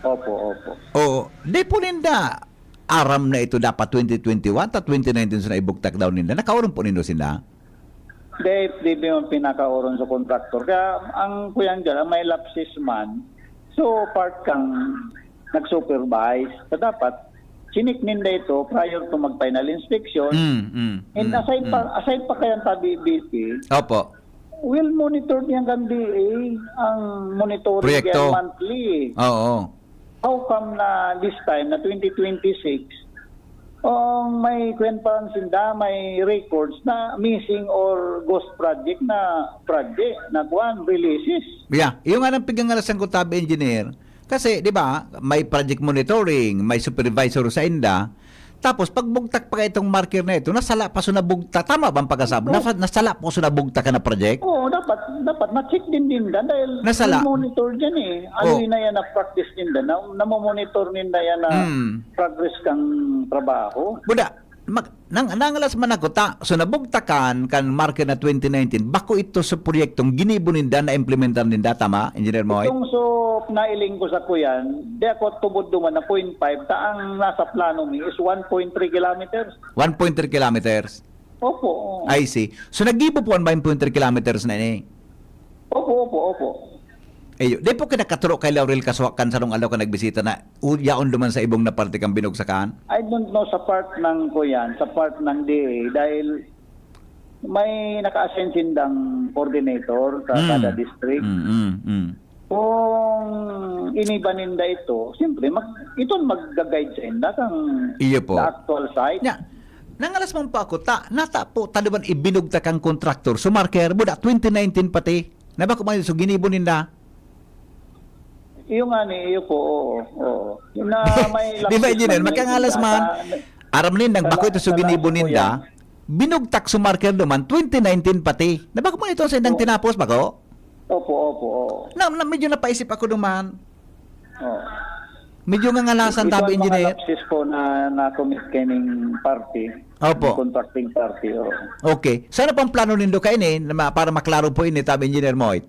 Opo, opo. Oo. Di po ninda aram na ito dapat twenty twenty-one ta twenty nineteen sa naibugtak daw ninda. Nakaurong po nindo sila? Di, di ba yung pinakaoron sa contractor? Kaya ang kuyang dyan, ang may lapses man, so part kang nag-supervise. So dapat, chinik ninda ito prior to mag-final inspection. Mm, mm, And mm, aside pa, mm. Aside pa kaya tabi B P, Opo. Well, monitor niya kan D A ang monitoring Proyekto. yan monthly. Oo. How come na this time na twenty twenty-six, oh, may kwan pa sinda, may records na missing or ghost project na project na kwan, releases? Yeah, yung nga nang pigangalasan ko tabi, engineer, kasi, di ba, may project monitoring, may supervisor sa inda, tapos pagbugtak pa itong marker na ito, nasala pa so nabugtak. Tama ba ang pagkasab-, Oo. nasa-, nasala po so nabugtak ka na project? Oo, dapat dapat ma-check din din dahil Nasala. Monitor dyan eh. Ano Oo. Na yan na practice ninda, na namomonitor ninda yan na Mm. progress kang trabaho. Buda, mag, nang, nangalas man ako, ta, so nabugtakan kan marker na twenty nineteen, bako ito sa proyektong ginibo ninda na implementar ninda, tama, Engineer Moy? Itong so nailing ko sa kuyan, di ako tubod duman na point five, ta ang nasa plano mi is one point three kilometers. One point three kilometers. Opo. Oo. I see. So naggibo po ang one point three kilometers na ini? Opo, opo, opo. Ayo, di po kinakaturo kay Laurel Kaswak kan sarong aldaw ka nagbisita na u-, yaon duman sa ibong na parte kang binugsakan? I don't know sa part ng kuyan, sa part ng D A, dahil may naka-assign sindang coordinator sa Mm. kada district. Mm, mm, mm. Kung iniba ninda ito, siyempre, mag, ito ang mag-guide sa inda kang Iyo po. the actual site. Nya, nangalas man po ako, ta, nata po, taluban ibinugtak ang kontraktor. So, marker, buda, twenty nineteen pati. Nabako man so ginibo ninda. Iyo nga ni, iyo po, oo. Oo. Na may Di ba, lapis Engineer? lang Magkangalas ninda man, sa- aram ninda, sa- bako ito so sa- ginibo sa- ninda. Binugtak so marker duman, twenty nineteen pati. Nabako man ito sa indang Oo. Tinapos, bako? Opo, opo, oo. Na, na, medyo napaisip ako duman. Oo. Medyo ngangalasan Ito tabi, ang mga Engineer. lapses po na na-commit kaining party, Opo. Contracting party, oo. Okay. So, ano pang plano nindo kaini na ma-, para maklaro po ini, tabi, Engineer Moit?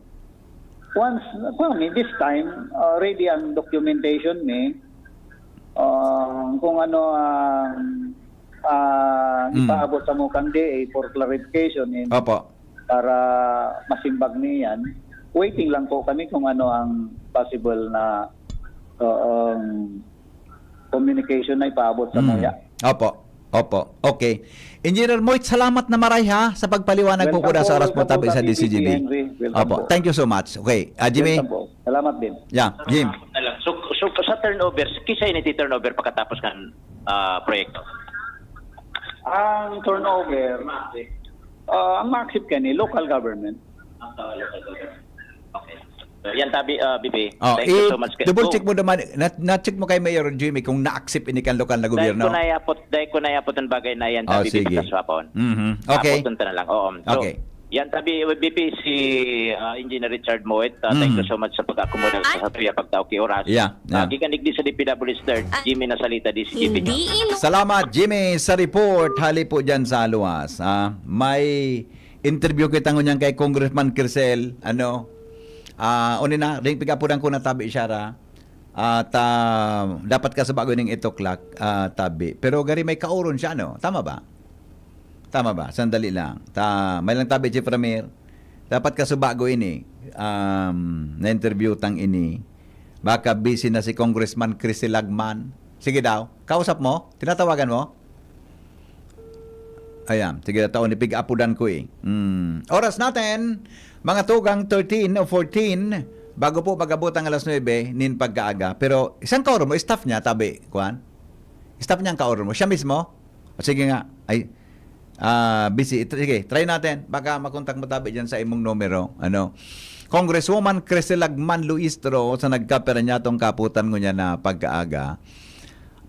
Once, kami, this time, uh, ready ang documentation ni, uh, kung ano ang, uh, Mm. ipaabot sa mukang D A for clarification in Opo. para masimbag niyan. Waiting lang po kami kung ano ang possible na, uh, um, communication na ipaabot sa Mm. muya. Opo. Opo. Okay. Engineer Moit, salamat na maray ha sa pagpaliwanag po Welcome kuda sa po, oras mo welcome tabi po sa sa D C G B. D C G B, Henry. Welcome Opo. po. Thank you so much. Okay. Ah, Jimmy. Welcome po. Salamat din. Yeah, Jim. So, so sa turnover, kisay ni turnover pagkatapos ng ah, proyekto? Ang turnover, uh, ang ma-accept ka ni local government. Okay. So, yan tabi, ah, B P. Oh, Thank you so much. Double Go. Check mo naman, na, na-check mo kay Mayor Jimmy kung na-accept ini kan lokal na Dahil gobyerno. ko nayapot, dahil ko nayapot ang bagay na yan, Oh, tabi sige. Bibita sa Pon. Mhm. Okay. Apoton ta na lang. Oo. So, Okay. Yan tabi, B P, si ah, Engineer Richard Moit. Ah, thank you Mhm. so much sa pag-akomoda sa, sa tuya pagtao ki oras. Yeah, yeah. Ah, gikan digdi sa D P W Star, Jimmy Nasalita, D C G B. Hindi ilo. Salamat, Jimmy, sa report. Hali po dyan sa luwas. Ah, may interview kita ngunyan kay Congressman Crisel. Ano? Ah, uni na, ring pigapudan ko na tabi siya ra. At ah, dapat ka sa bago ning eight o'clock, ah, tabi. Pero gari may kauron siya, no? Tama ba? Tama ba? Sandali lang. Ta, may lang tabi, Chief Ramir. Dapat ka sa bago ini. Um, na-interview tang ini. Baka busy na si Congressman Chris Lagman. Sige daw. Kausap mo? Tinatawagan mo? Ayan. Sige, tao ni pig-apudan ko eh. Hmm. Oras natin, mga tugang thirteen o fourteen, bago po mag-abot ang alas nuebe, nin pagkaaga. Pero isang kaoron mo, staff niya, tabi, kuan? Staff niya ang kaoron mo. Siya mismo? O, sige nga. Ay, ah, busy. Ito, sige, try natin. Baka makontak mo tabi dyan sa imong numero. Ano? Congresswoman Crisel Lagman Luistro sa nagkapira niya tong kaputan ngunyan na pagkaaga.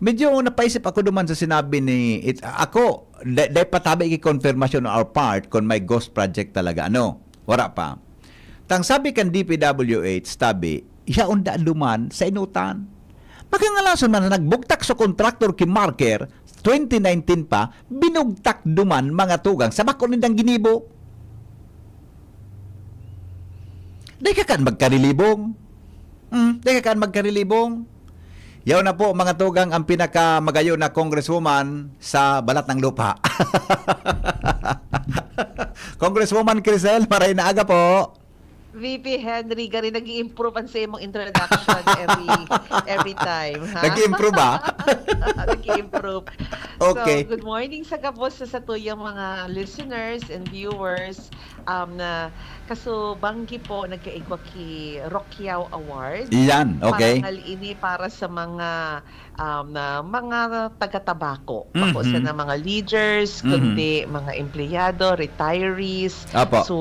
Medyo napaisip ako duman sa sinabi ni, it, ako, da-, dai pa tabi ki confirmation on our part kung may ghost project talaga, ano? Wala pa. Tang sabi kan D P W H, tabi, siya unda duman sa inutan. Magkangalason man na nagbugtak sa kontraktor ki Marker, twenty nineteen pa, binugtak duman mga tugang sa bako nindang ginibo. Dai ka kan magkarilibong. Hmm, dai ka kan magkarilibong. Yaw na po, mga tugang, ang pinakamagayo na congresswoman sa balat ng lupa. Congresswoman Crisel, maray na aga po. V P Henry, gari nag-i-improve ang sa imong introduction every every time, ha? Nag-i-improve, ah. Nag-i-improve. Okay. So, good morning sa gabos sa satuyang mga listeners and viewers. Um, na kasubanggi po, nagkaigwa ki Rockyao Award. Iyan, okay. Parangal ini para sa mga, um, na mga taga-Tabaco. Bako Mhm. sana mga leaders, Mhm. kundi mga empleyado, retirees. Apo. So,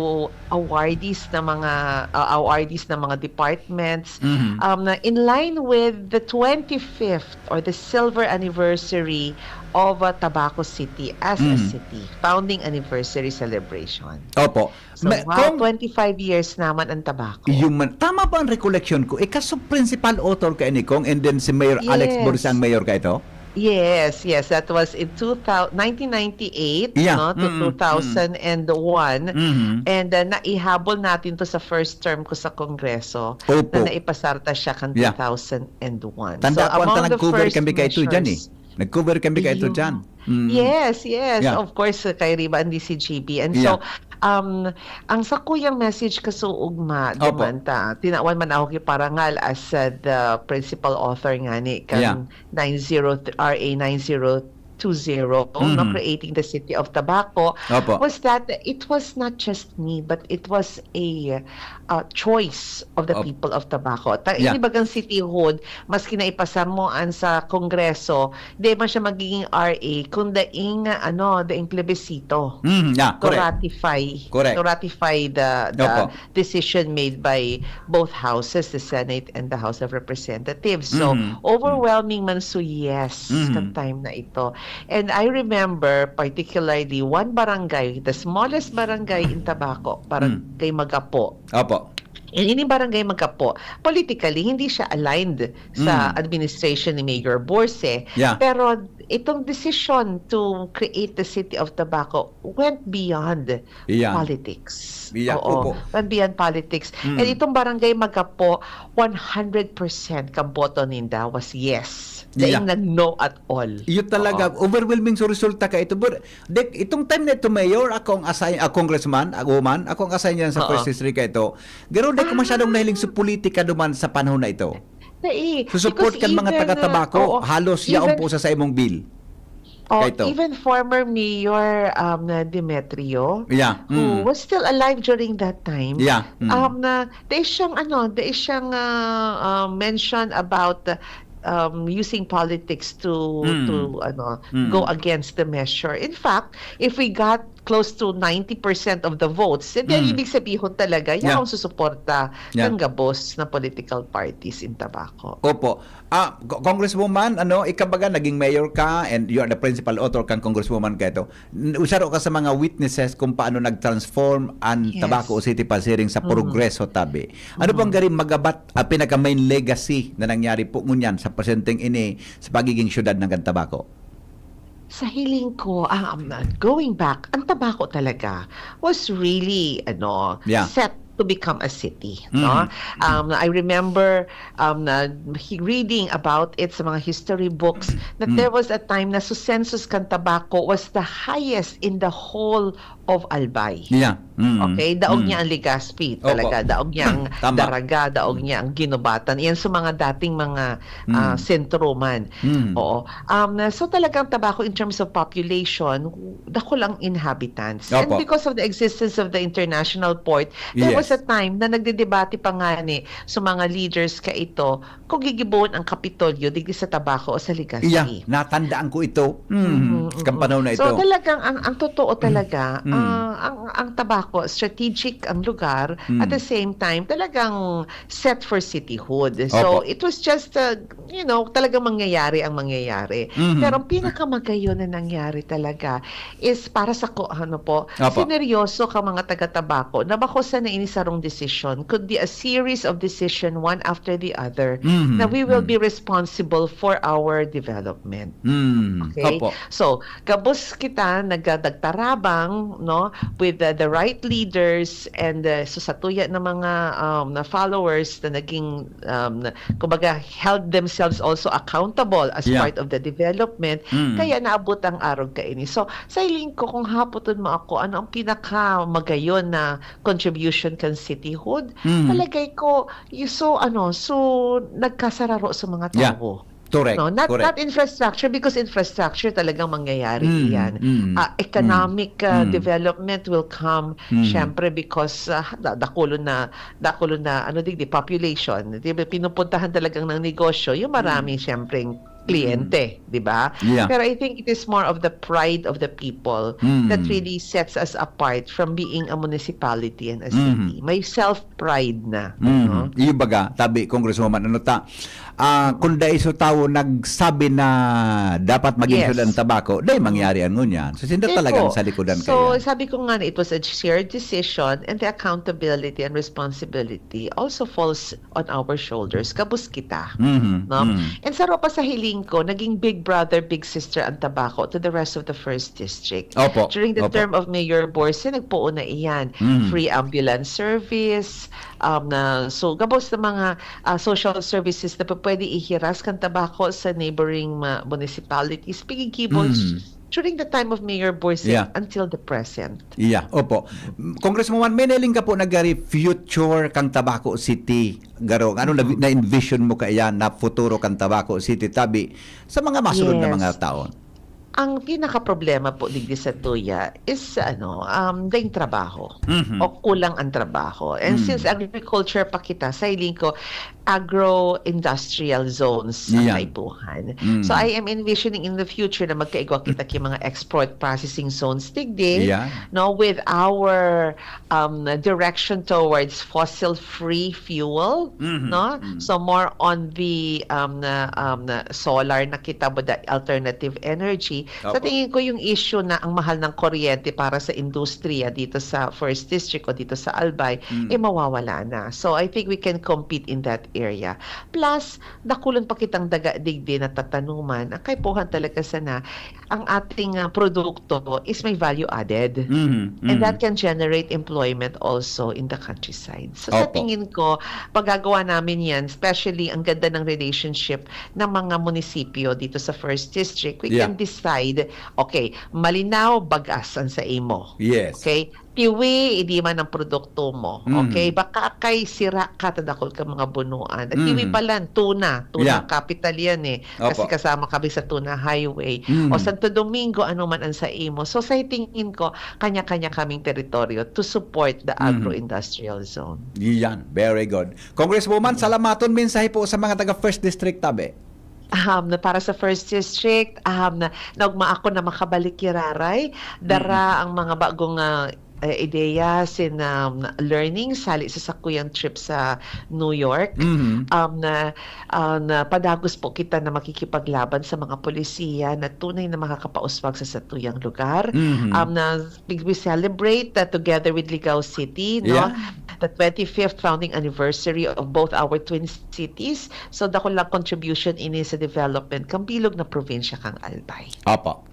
awardees na mga, ah, awardees na mga departments. Mhm. Um, na in line with the twenty-fifth or the silver anniversary of, uh, Tabaco City as a Mhm. city, founding anniversary celebration. Opo. So, May, wow, kung twenty-five years naman ang Tabaco. Yung man, tama ba ang recollection ko? Ika so principal author ka ini, Kong, and then si Mayor Alex Yes. Borges ang mayor ka ito? Yes, yes. That was in two thousand, nineteen ninety-eight, Yeah. no, to Mm-mm. two thousand one. Mm-hmm. And, uh, naihabol natin to sa first term ko sa Kongreso Opo. na naipasar ta siya kan Yeah. two thousand one. Tanda So, ko, ang among the nag-cover first kami kay ito dyan eh. measures. Nag-cover kami kay ito Ayun. dyan. Mm. Yes, yes. Yeah. Of course, kay Riba and D C G B. And Yeah. so, um, ang sakuyang message kasuugma, Opo. duman ta, tinawan man ako ki parangal as, uh, the principal author nga ni kan Yeah. nine zero, R A nine zero two zero, no, Mhm. creating the City of Tabaco, Opo. was that it was not just me, but it was a, uh, choice of the Op- people of Tabaco. Ta-, Yeah. ini bagang cityhood, maski na ipasar mo an sa Kongreso, di man siya magiging R A kung daing, ano, daing plebisito Mm, yeah, to correct. ratify, Correct. to ratify the, the Opo. decision made by both houses, the Senate and the House of Representatives. So, Mhm. overwhelming man so yes Mhm. kan time na ito. And I remember particularly one barangay, the smallest barangay in Tabaco, Barangay Mm. Magapo. Opo. And ini Barangay Magapo, politically, hindi siya aligned sa Mm. administration ni Mayor Borse. Yeah. Pero itong decision to create the City of Tabaco went beyond Iyan. politics. Iya, Oo. opo. Went beyond politics. Mm. And itong Barangay Magapo, one hundred percent kan boto ninda was yes. Iya. Daing nag-no at all. Iyo talaga, Oo. overwhelming so resulta ka ito. But, dek, itong time na ito, Mayor, ako ang assign, ah, Congressman, ah, woman, ako ang assign yan sa Oo. first district ka ito. Garo, di ko masyadong Ah. nahiling sa politika duman sa panahon na ito. Dai. Sa support Because kan mga even, taga uh, Tabaco, oo. halos yaon Even po sa, sa imong bill. Oh, Kaito. even former Mayor, um, na Demetrio, Yeah. who Mm. was still alive during that time, Yeah. Mm. um, na, there is siyang, ano, there is siyang, uh, uh, mention about, um, using politics to, Mm. to, ano, Mm. go against the measure. In fact, if we got close to ninety percent of the votes, eh, di ang Mm. ibig sabihon talaga, Yeah. yaon susuporta Yeah. kan gabos na political parties in Tabaco. Opo. Ah, Co-, Congresswoman, ano, ikaw baga naging mayor ka and you are the principal author kan Congresswoman ka ito. N-, usaro ka sa mga witnesses kung paano nag-transform ang Yes. Tabaco City pasiring sa Mm. progreso, tabi. Ano Mm. pang gari magabat, ah, pinaka-main legacy na nangyari po ngunyan sa presenteng ini sa pagiging syudad ng Tabaco? Sa hiling ko, ah, um, going back, ang Tabaco talaga was really, ano, Yeah. set to become a city, no? Mhm. Um, I remember, um, na he-, reading about it sa mga history books that Mm. there was a time na so census kan Tabaco was the highest in the whole of Albay. Yeah. Mm. Okay? Daog Mm. niya ang Legazpi, Opo. talaga. Daog niya ang Tama. Daraga, daog Mm. niya ang Guinobatan. Yan sa mga dating mga, ah, Mm. sentro man. Mm. Oo. Um, so talagang Tabaco in terms of population, dakul ang inhabitants. And Opo. because of the existence of the international port, there Yes. sa time na nagdedebate pa ngani sa mga leaders kaito kung gigibohon ang Kapitolyo digdi sa Tabaco o sa Legazpi. Iya, natandaan ko ito. Mm, Mhm, kan panahon na So ito. talagang ang ang totoo talaga, Mm. ah, ang ang Tabaco, strategic ang lugar, Mm. at the same time talagang set for cityhood. So Opo. it was just uh, you know, talagang mangyayari ang mangyayari. Mhm. Pero ang pinakamagayon na nangyari talaga is para sa ko ano po, Opo. sineryoso ka mga taga-Tabaco na bakusan na ini sarong desisyon, kundi a series of decision one after the other Mhm. na we will Mhm. be responsible for our development. Mm. Okay? Opo. So, gabos kita nag- nagtarabang, no, with the, the right leaders and uh, so satuya na mga um, na followers na naging um, na, kumbaga held themselves also accountable as Yeah. part of the development. Mm. Kaya naabot ang arog kaini. So, sa hiling ko, kung hapoton mo ako, ano ang pinakamagayon na contribution kan cityhood? Mm. Palagay ko, y- so ano, so nagkasararo sa mga Yeah. tao. Correct. No, not correct. not infrastructure, because infrastructure talagang mangyayari Mm, iyan. mm, Ah, economic ah, mm. development will come Mm. syempre because ah, da- dakulo na dakulo na ano digdi population. Di ba, pinupuntahan talagang ng negosyo yung marami syempre kliyente, di ba? Yeah. Pero I think it is more of the pride of the people Mm. that really sets us apart from being a municipality and a Mm. city. May self-pride na. Mhm. No? Iyo baga, tabi, Congresswoman, ano ta, ah, kung dai so tawo nagsabi na dapat maging Yes. syudad ang Tabaco, dai mangyari ang ngunyan. So, sinda Hindi talagang po. sa likodan So, kayo. Sabi ko nga, it was a shared decision, and the accountability and responsibility also falls on our shoulders. Gabos kita. Mhm, No? mhm. And sa ropa sa hiling ko, naging big brother, big sister ang Tabaco to the rest of the first district. Opo, During the opo. term of Mayor Borse, nagpoon na iyan. Mhm. Free ambulance service, um, na, so gabos na mga ah, social services na pwede ihiras kan Tabaco sa neighboring ma- municipalities. Pigigibon Mhm. during the time of Mayor Borse Yeah. until the present. Iya, opo. Congresswoman, may nailing ka po nagari future kang Tabaco City. Garo, ano na, na-envision mo kaya na futuro kang Tabaco City tabi sa mga masunod na Yes. mga taon? Ang pinakaproblema po digdi sa tuya is ano, um, daing trabaho Mhm. o kulang ang trabaho. And Mm. Since agriculture pa kita, sa hiling ko, agro-industrial zones ang Yan. kaipuhan. Mm. So I am envisioning in the future na magkaigwa kita ki mga export processing zones digdi, Yeah. no, with our um, direction towards fossil-free fuel, Mhm. no? Mm. So more on the um, na, um, na solar na kita with the alternative energy. Sa Opo. Tingin ko yung issue na ang mahal ng kuryente para sa industriya dito sa First District o dito sa Albay, Mm. eh mawawala na. So I think we can compete in that area. Plus, dakulon pa kitang daga digdi na tatanuman. Ang kaipuhan talaga sana, ang ating ah, produkto is may value added. Mhm, And mhm. That can generate employment also in the countryside. So sa Opo. Tingin ko, pagagawa namin yan, especially ang ganda ng relationship ng mga munisipyo dito sa First District, we Yeah. can decide, okay, Malinao, Bagas ang sa imo. Yes. Okay? Tiwi, idi man ang produkto mo. Mm. Okay? Baka kay sira ka, tadakol ka mga bunuan. At Tiwi Mm. pala, tuna. Tuna Yeah. capital yan eh. Kasi Opo. Kasama kami sa Tuna Highway. Mm. O Santo Domingo, ano man ang sa imo. So sa tingin ko, kanya-kanya kaming teritoryo to support the Mm. agro-industrial zone. Yan, very good. Congresswoman, salamaton mensahe po sa mga taga First District, tabi. Um, na para sa First District, um, na naugma ako na makabalik kiraray. Dara ang mga bagong ah, eh, ideya sin um, learning sali sa sakuyang trip sa New York. Mhm. Um, na, ah, na padagos po kita na makikipaglaban sa mga polisiya na tunay na makakapauswag sa satuyang lugar. Mhm. Um, na we celebrate that together with Ligao City, no? Yeah. The twenty-fifth founding anniversary of both our twin cities. So, dakulang contribution ini sa development kang bilog na probinsya kang Albay. Opo.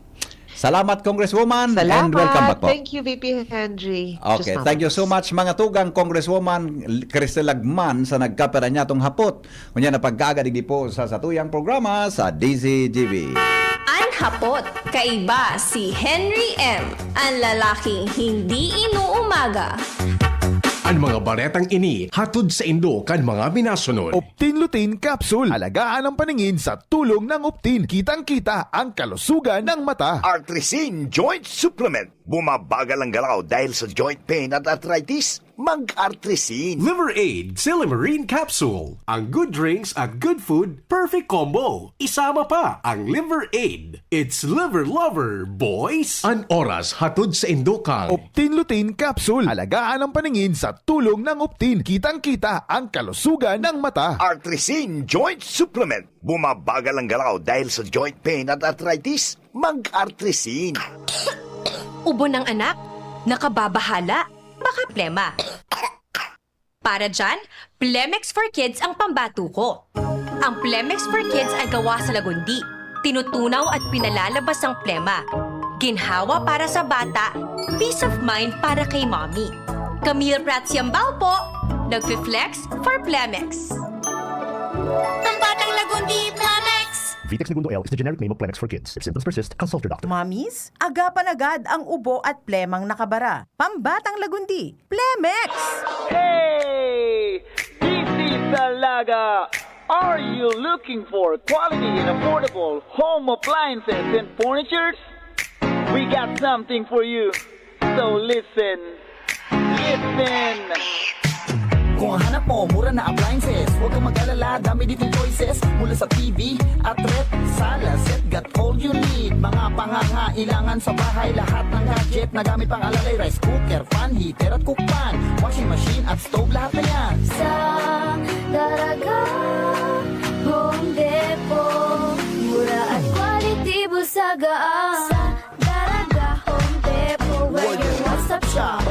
Salamat, Congresswoman, Salamat. and welcome back po. Thank you, V P Henry. Okay, Diyos thank you so mabalos. Much, mga tugang, Congresswoman Cristel Lagman sa nagkapira niya tong hapot. Kunya na pagkagadigdi po sa satuyang programa sa D Z G B. An hapot, kaiba si Henry M, ang lalaking hindi inuumaga. An mga baretang ini hatod sa indo kan mga minasunod. Optin Lutein Capsule. Alagaan ang paningin sa tulong ng Optin. Kitang-kita ang kalusugan ng mata. Artrisin Joint Supplement. Bumabagal ang galaw dahil sa joint pain at arthritis? Mag-Artrisin. Liver Aid, Silymarin Capsule. Ang good drinks at good food, perfect combo. Isama pa ang Liver Aid. It's Liver Lover, boys! An oras hatod sa indokang Optin Lutein Capsule. Alagaan ang paningin sa tulong ng Optin. Kitang-kita ang kalusugan ng mata. Artrisin Joint Supplement. Bumabagal ang galaw dahil sa joint pain at arthritis? Mag-Artrisin. Ubo ng anak? Nakababahala? Baka plema. Para dyan, Plemex for Kids ang pambato ko. Ang Plemex for Kids ay gawa sa lagundi. Tinutunaw at pinalalabas ang plema. Ginhawa para sa bata, peace of mind para kay mommy. Camille Prats Yambao po, nagfi-flex for Plemex. Ang batang lagundi, Plemex! Vitex Negundo L is the generic name of Plemex for kids. If symptoms persist, consult your doctor. Mommies, agapan agad ang ubo at plemang nakabara. Pambatang lagundi, Plemex! Hey! This is Dalaga! Are you looking for quality and affordable home appliances and furnitures? We got something for you. So listen. Listen! Kung ang hanap mo, mura na appliances, huwag kang mag-alala, dami ditong choices. Mula sa T V, at ref, sala, set, got all you need. Mga pangangailangan sa bahay, lahat ng gadget na gamit pang alalay, rice cooker, fan, heater at cook pan, washing machine at stove, lahat na yan. Sa Daraga Home Depot, mura at quality busaga. Sa Daraga Home Depot, where your one-stop shop.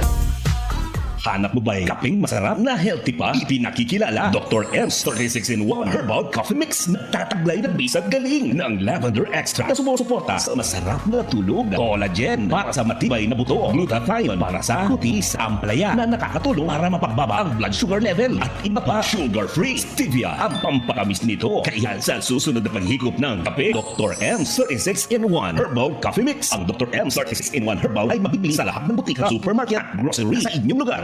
Hanap mo ba'y kapeng masarap na healthy pa? Ipinakikilala Doktor M's thirty-six in one Herbal Coffee Mix. Nagtataglay ng bisa at galing ng lavender extract na sumusuporta sa masarap na tulog, collagen para sa matibay na buto, glutathione para sa kutis, ampalaya na nakakatulong para mapagbaba ang blood sugar level at iba pa. Sugar-free stevia ang pampatamis nito. Kaya sa susunod na paghigop ng kape, Doktor M's thirty-six in one Herbal Coffee Mix. Ang Doktor M's thirty-six in one Herbal ay mabibili sa lahat ng butika, supermarket at grocery sa inyong lugar.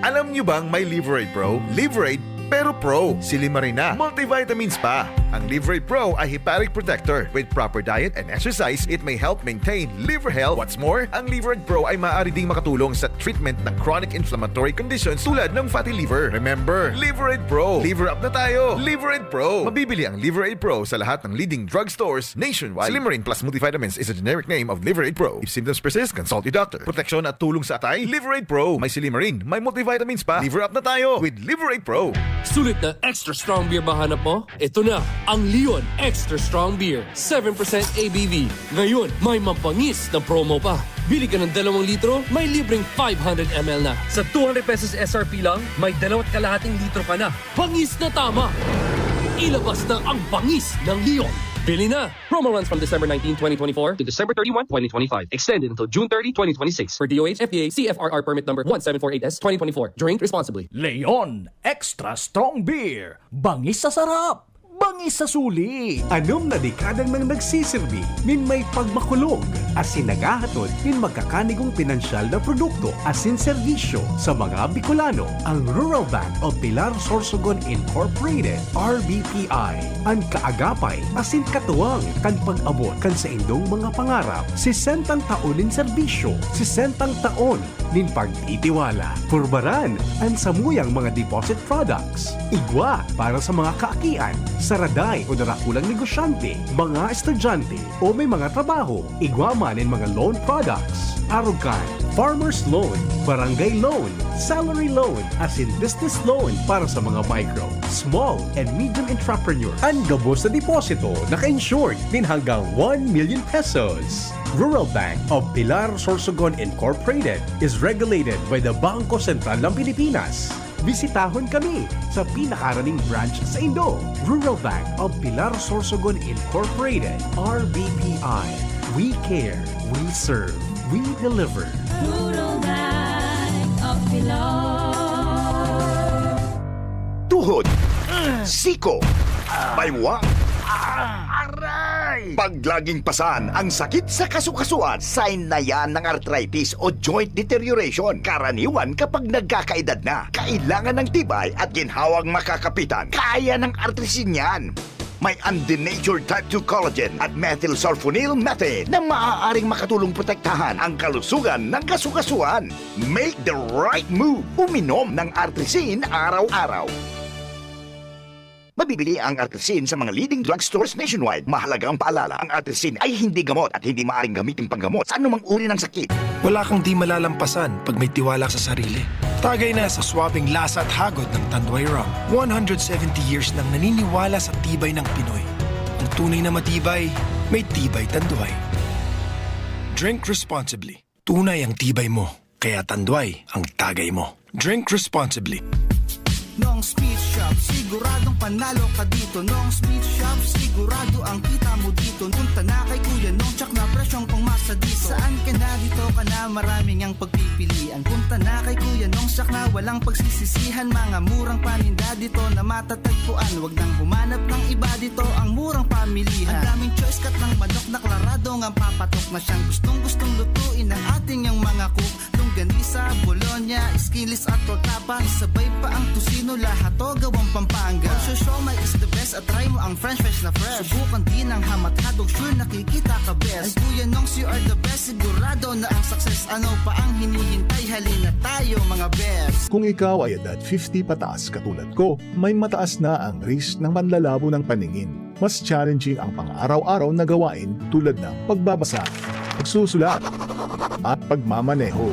Alam nyo bang may Liverade Pro? Liverade, pero Pro. Silymarin na. Multivitamins pa. Ang Liverade Pro ay hepatic protector. With proper diet and exercise, it may help maintain liver health. What's more, ang Liverade Pro ay maaari ding makatulong sa treatment ng chronic inflammatory conditions tulad ng fatty liver. Remember, Liverade Pro. Liver up na tayo. Liverade Pro. Mabibili ang Liverade Pro sa lahat ng leading drugstores nationwide. Silymarin Plus Multivitamins is a generic name of Liverade Pro. If symptoms persist, consult your doctor. Proteksyon at tulong sa atay, Liverade Pro. May silymarin, may multivitamins pa. Liver up na tayo with Liverade Pro. Sulit na extra strong beer ba hanap mo? Ito na, ang Leon Extra Strong Beer, seven percent A B V. Ngayon, may mabangis na promo pa. Bili ka ng dalawang litro, may libreng five hundred M L na. Sa two hundred pesos S R P lang, may dalawat kalahating litro ka na. Bangis na tama! Ilabas na ang bangis ng Leon. Bili na! Promo runs from December nineteen, twenty twenty-four to December thirty-one, twenty twenty-five. Extended until June thirty, twenty twenty-six. For D O H F D A C F R R permit number one seven four eight S twenty twenty-four. Drink responsibly. Leon Extra Strong Beer. Bangis sa sarap! Bangis sa suli! Anom na dekada nang nagsisirbi nin may pagmakulog asin naghahatod nin magkakanigong pinansyal na produkto asin serbisyo sa mga Bicolano. Ang Rural Bank of Pilar Sorsogon Incorporated, R B P I, an kaagapay asin katuwang kan pag-abot kan saindong mga pangarap. Sesentang taon nin serbisyo, sesentang taon nin pagtitiwala. Purbaran an samuyang mga deposit products. Igwa para sa mga kaakian, saraday o darakulang negosyante, mga estudyante o may mga trabaho. Igwa man nin mga loan products. Arog kan farmers loan, barangay loan, salary loan, asin business loan para sa mga micro, small, and medium entrepreneur. An gabos na deposito naka-insured nin hanggang one million pesos. Rural Bank of Pilar Sorsogon Incorporated is regulated by the Bangko Sentral ng Pilipinas. Bisitahon kami sa pinakaraning branch saindo. Rural Bank of Pilar Sorsogon Incorporated, R B P I. We care, we serve, we deliver. Rural Bank of Pilar. Tuhod, siko, baywa, Pag laging pasan ang sakit sa kasukasuan, sign na yan ng arthritis o joint deterioration. Karaniwan kapag nagkakaedad na, kailangan ng tibay at ginhawang makakapitan. Kaya ng Artrisin yan. May undenatured type two collagen at methylsulfonyl methane na maaaring makatulong protektahan ang kalusugan ng kasukasuan. Make the right move. Uminom ng Artrisin araw-araw. Mabibili ang Artrisin sa mga leading drugstores nationwide. Mahalagang paalala, ang Artrisin ay hindi gamot at hindi maaaring gamitin panggamot sa anumang uri ng sakit. Wala kang di malalampasan pag may tiwala sa sarili. Tagay na sa swabing lasa at hagod ng Tanduay Rum. One hundred seventy years nang naniniwala sa tibay ng Pinoy. Ang tunay na matibay, may tibay Tanduay. Drink responsibly. Tunay ang tibay mo, kaya Tanduay ang tagay mo. Drink responsibly. Nong Speed Shop, siguradong panalo ka dito. Nong Speed Shop, sigurado ang kita mo dito. Punta na kay Kuya Nong, tsak na presyong pangmasa dito. Saan ka na, dito ka na, maraming ang pagpipilian. Punta na kay Kuya Nong, tsak na walang pagsisisihan. Mga murang paninda dito na matatagpuan. Wag nang humanap ng iba dito, ang murang pamilihan. Ang daming choice, cut ng manok na klarado ngang papatok na siyang gustong-gustong lutuin ng ating yang mga cook. Longganisa, Bologna, skinless at tortapa. Sabay pa ang tocino, lahat to gawang Pampanga. Kung siomai is the best, at try mo ang french fries na fresh. Subukan din ang ham at hotdog, sure nakikita ka best. Ay Kuya Nongs, you are the best, sigurado na ang success. Ano pa ang hinihintay? Halina tayo mga best. Kung ikaw ay edad fifty pataas katulad ko, may mataas na ang risk ng panlalabo ng paningin. Mas challenging ang pang-araw-araw na gawain tulad ng pagbabasa, pagsusulat, at pagmamaneho.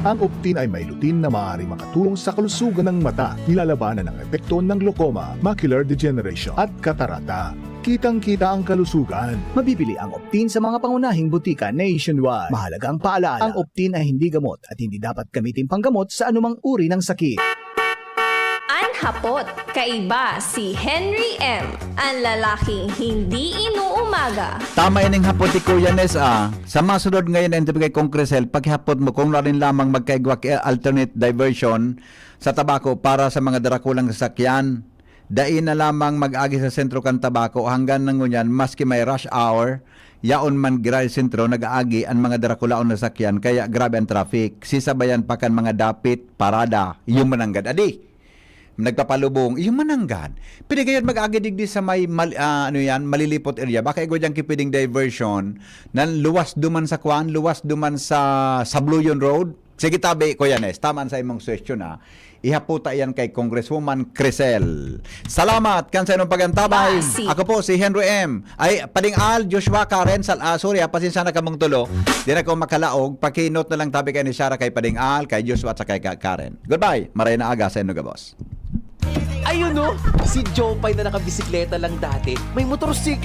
Ang Optin ay may lutein na maaaring makatulong sa kalusugan ng mata, nilalabanan ang epekto ng glaucoma, macular degeneration, at katarata. Kitang-kita ang kalusugan. Mabibili ang Optin sa mga pangunahing butika nationwide. Mahalagang paalala, ang Optin ay hindi gamot at hindi dapat gamitin panggamot sa anumang uri ng sakit. An hapot, kaiba si Henry M, an lalaking hindi inuumaga. Tama ining hapot ni Kuya Nes, ah. Sa masunod ngayon na interview kay Kong Crisel, pakihapot mo kung alin lamang magkaigwa ki alternate diversion sa Tabaco para sa mga darakulang sasakyan. Dai na lamang mag-agi sa sentro kan Tabaco hanggang na ngunyan, maski may rush hour, yaon man giray sentro, nag-aagi an mga darakulaon na sakyan, kaya grabe ang traffic. Sisabayan pa kan mga dapit, parada, iyo mananggad. Adi, nagpapalubong, iyo mananggad. Pwede gayod mag-agi digdi sa may mal-, ah, ano yan, malilipot area. Baka igwa diyan ki pwedeng diversion, nan luwas duman sa kwan, luwas duman sa Sabluyon Road. Sige, tabi, Kuya Nes, tama sa imong suwestiyon, ha. Ihaputa yan kay Congresswoman Crisel. Salamat kan sa inyong pagantabay. Basi. Ako po si Henry M. Ay, Pading Al, Joshua, Karen, Sal-, ah, sorry, ah, pasensya na kamong tulo. Di na ko makalaog. Paki-note na lang tabi kay ni Sarah, kay Pading Al, kay Joshua, at sa kay Ka-, Karen. Goodbye. Maray na aga sa inyo gabos. Ayun, no? Si Jopay na nakabisikleta lang dati. May motorsiklo.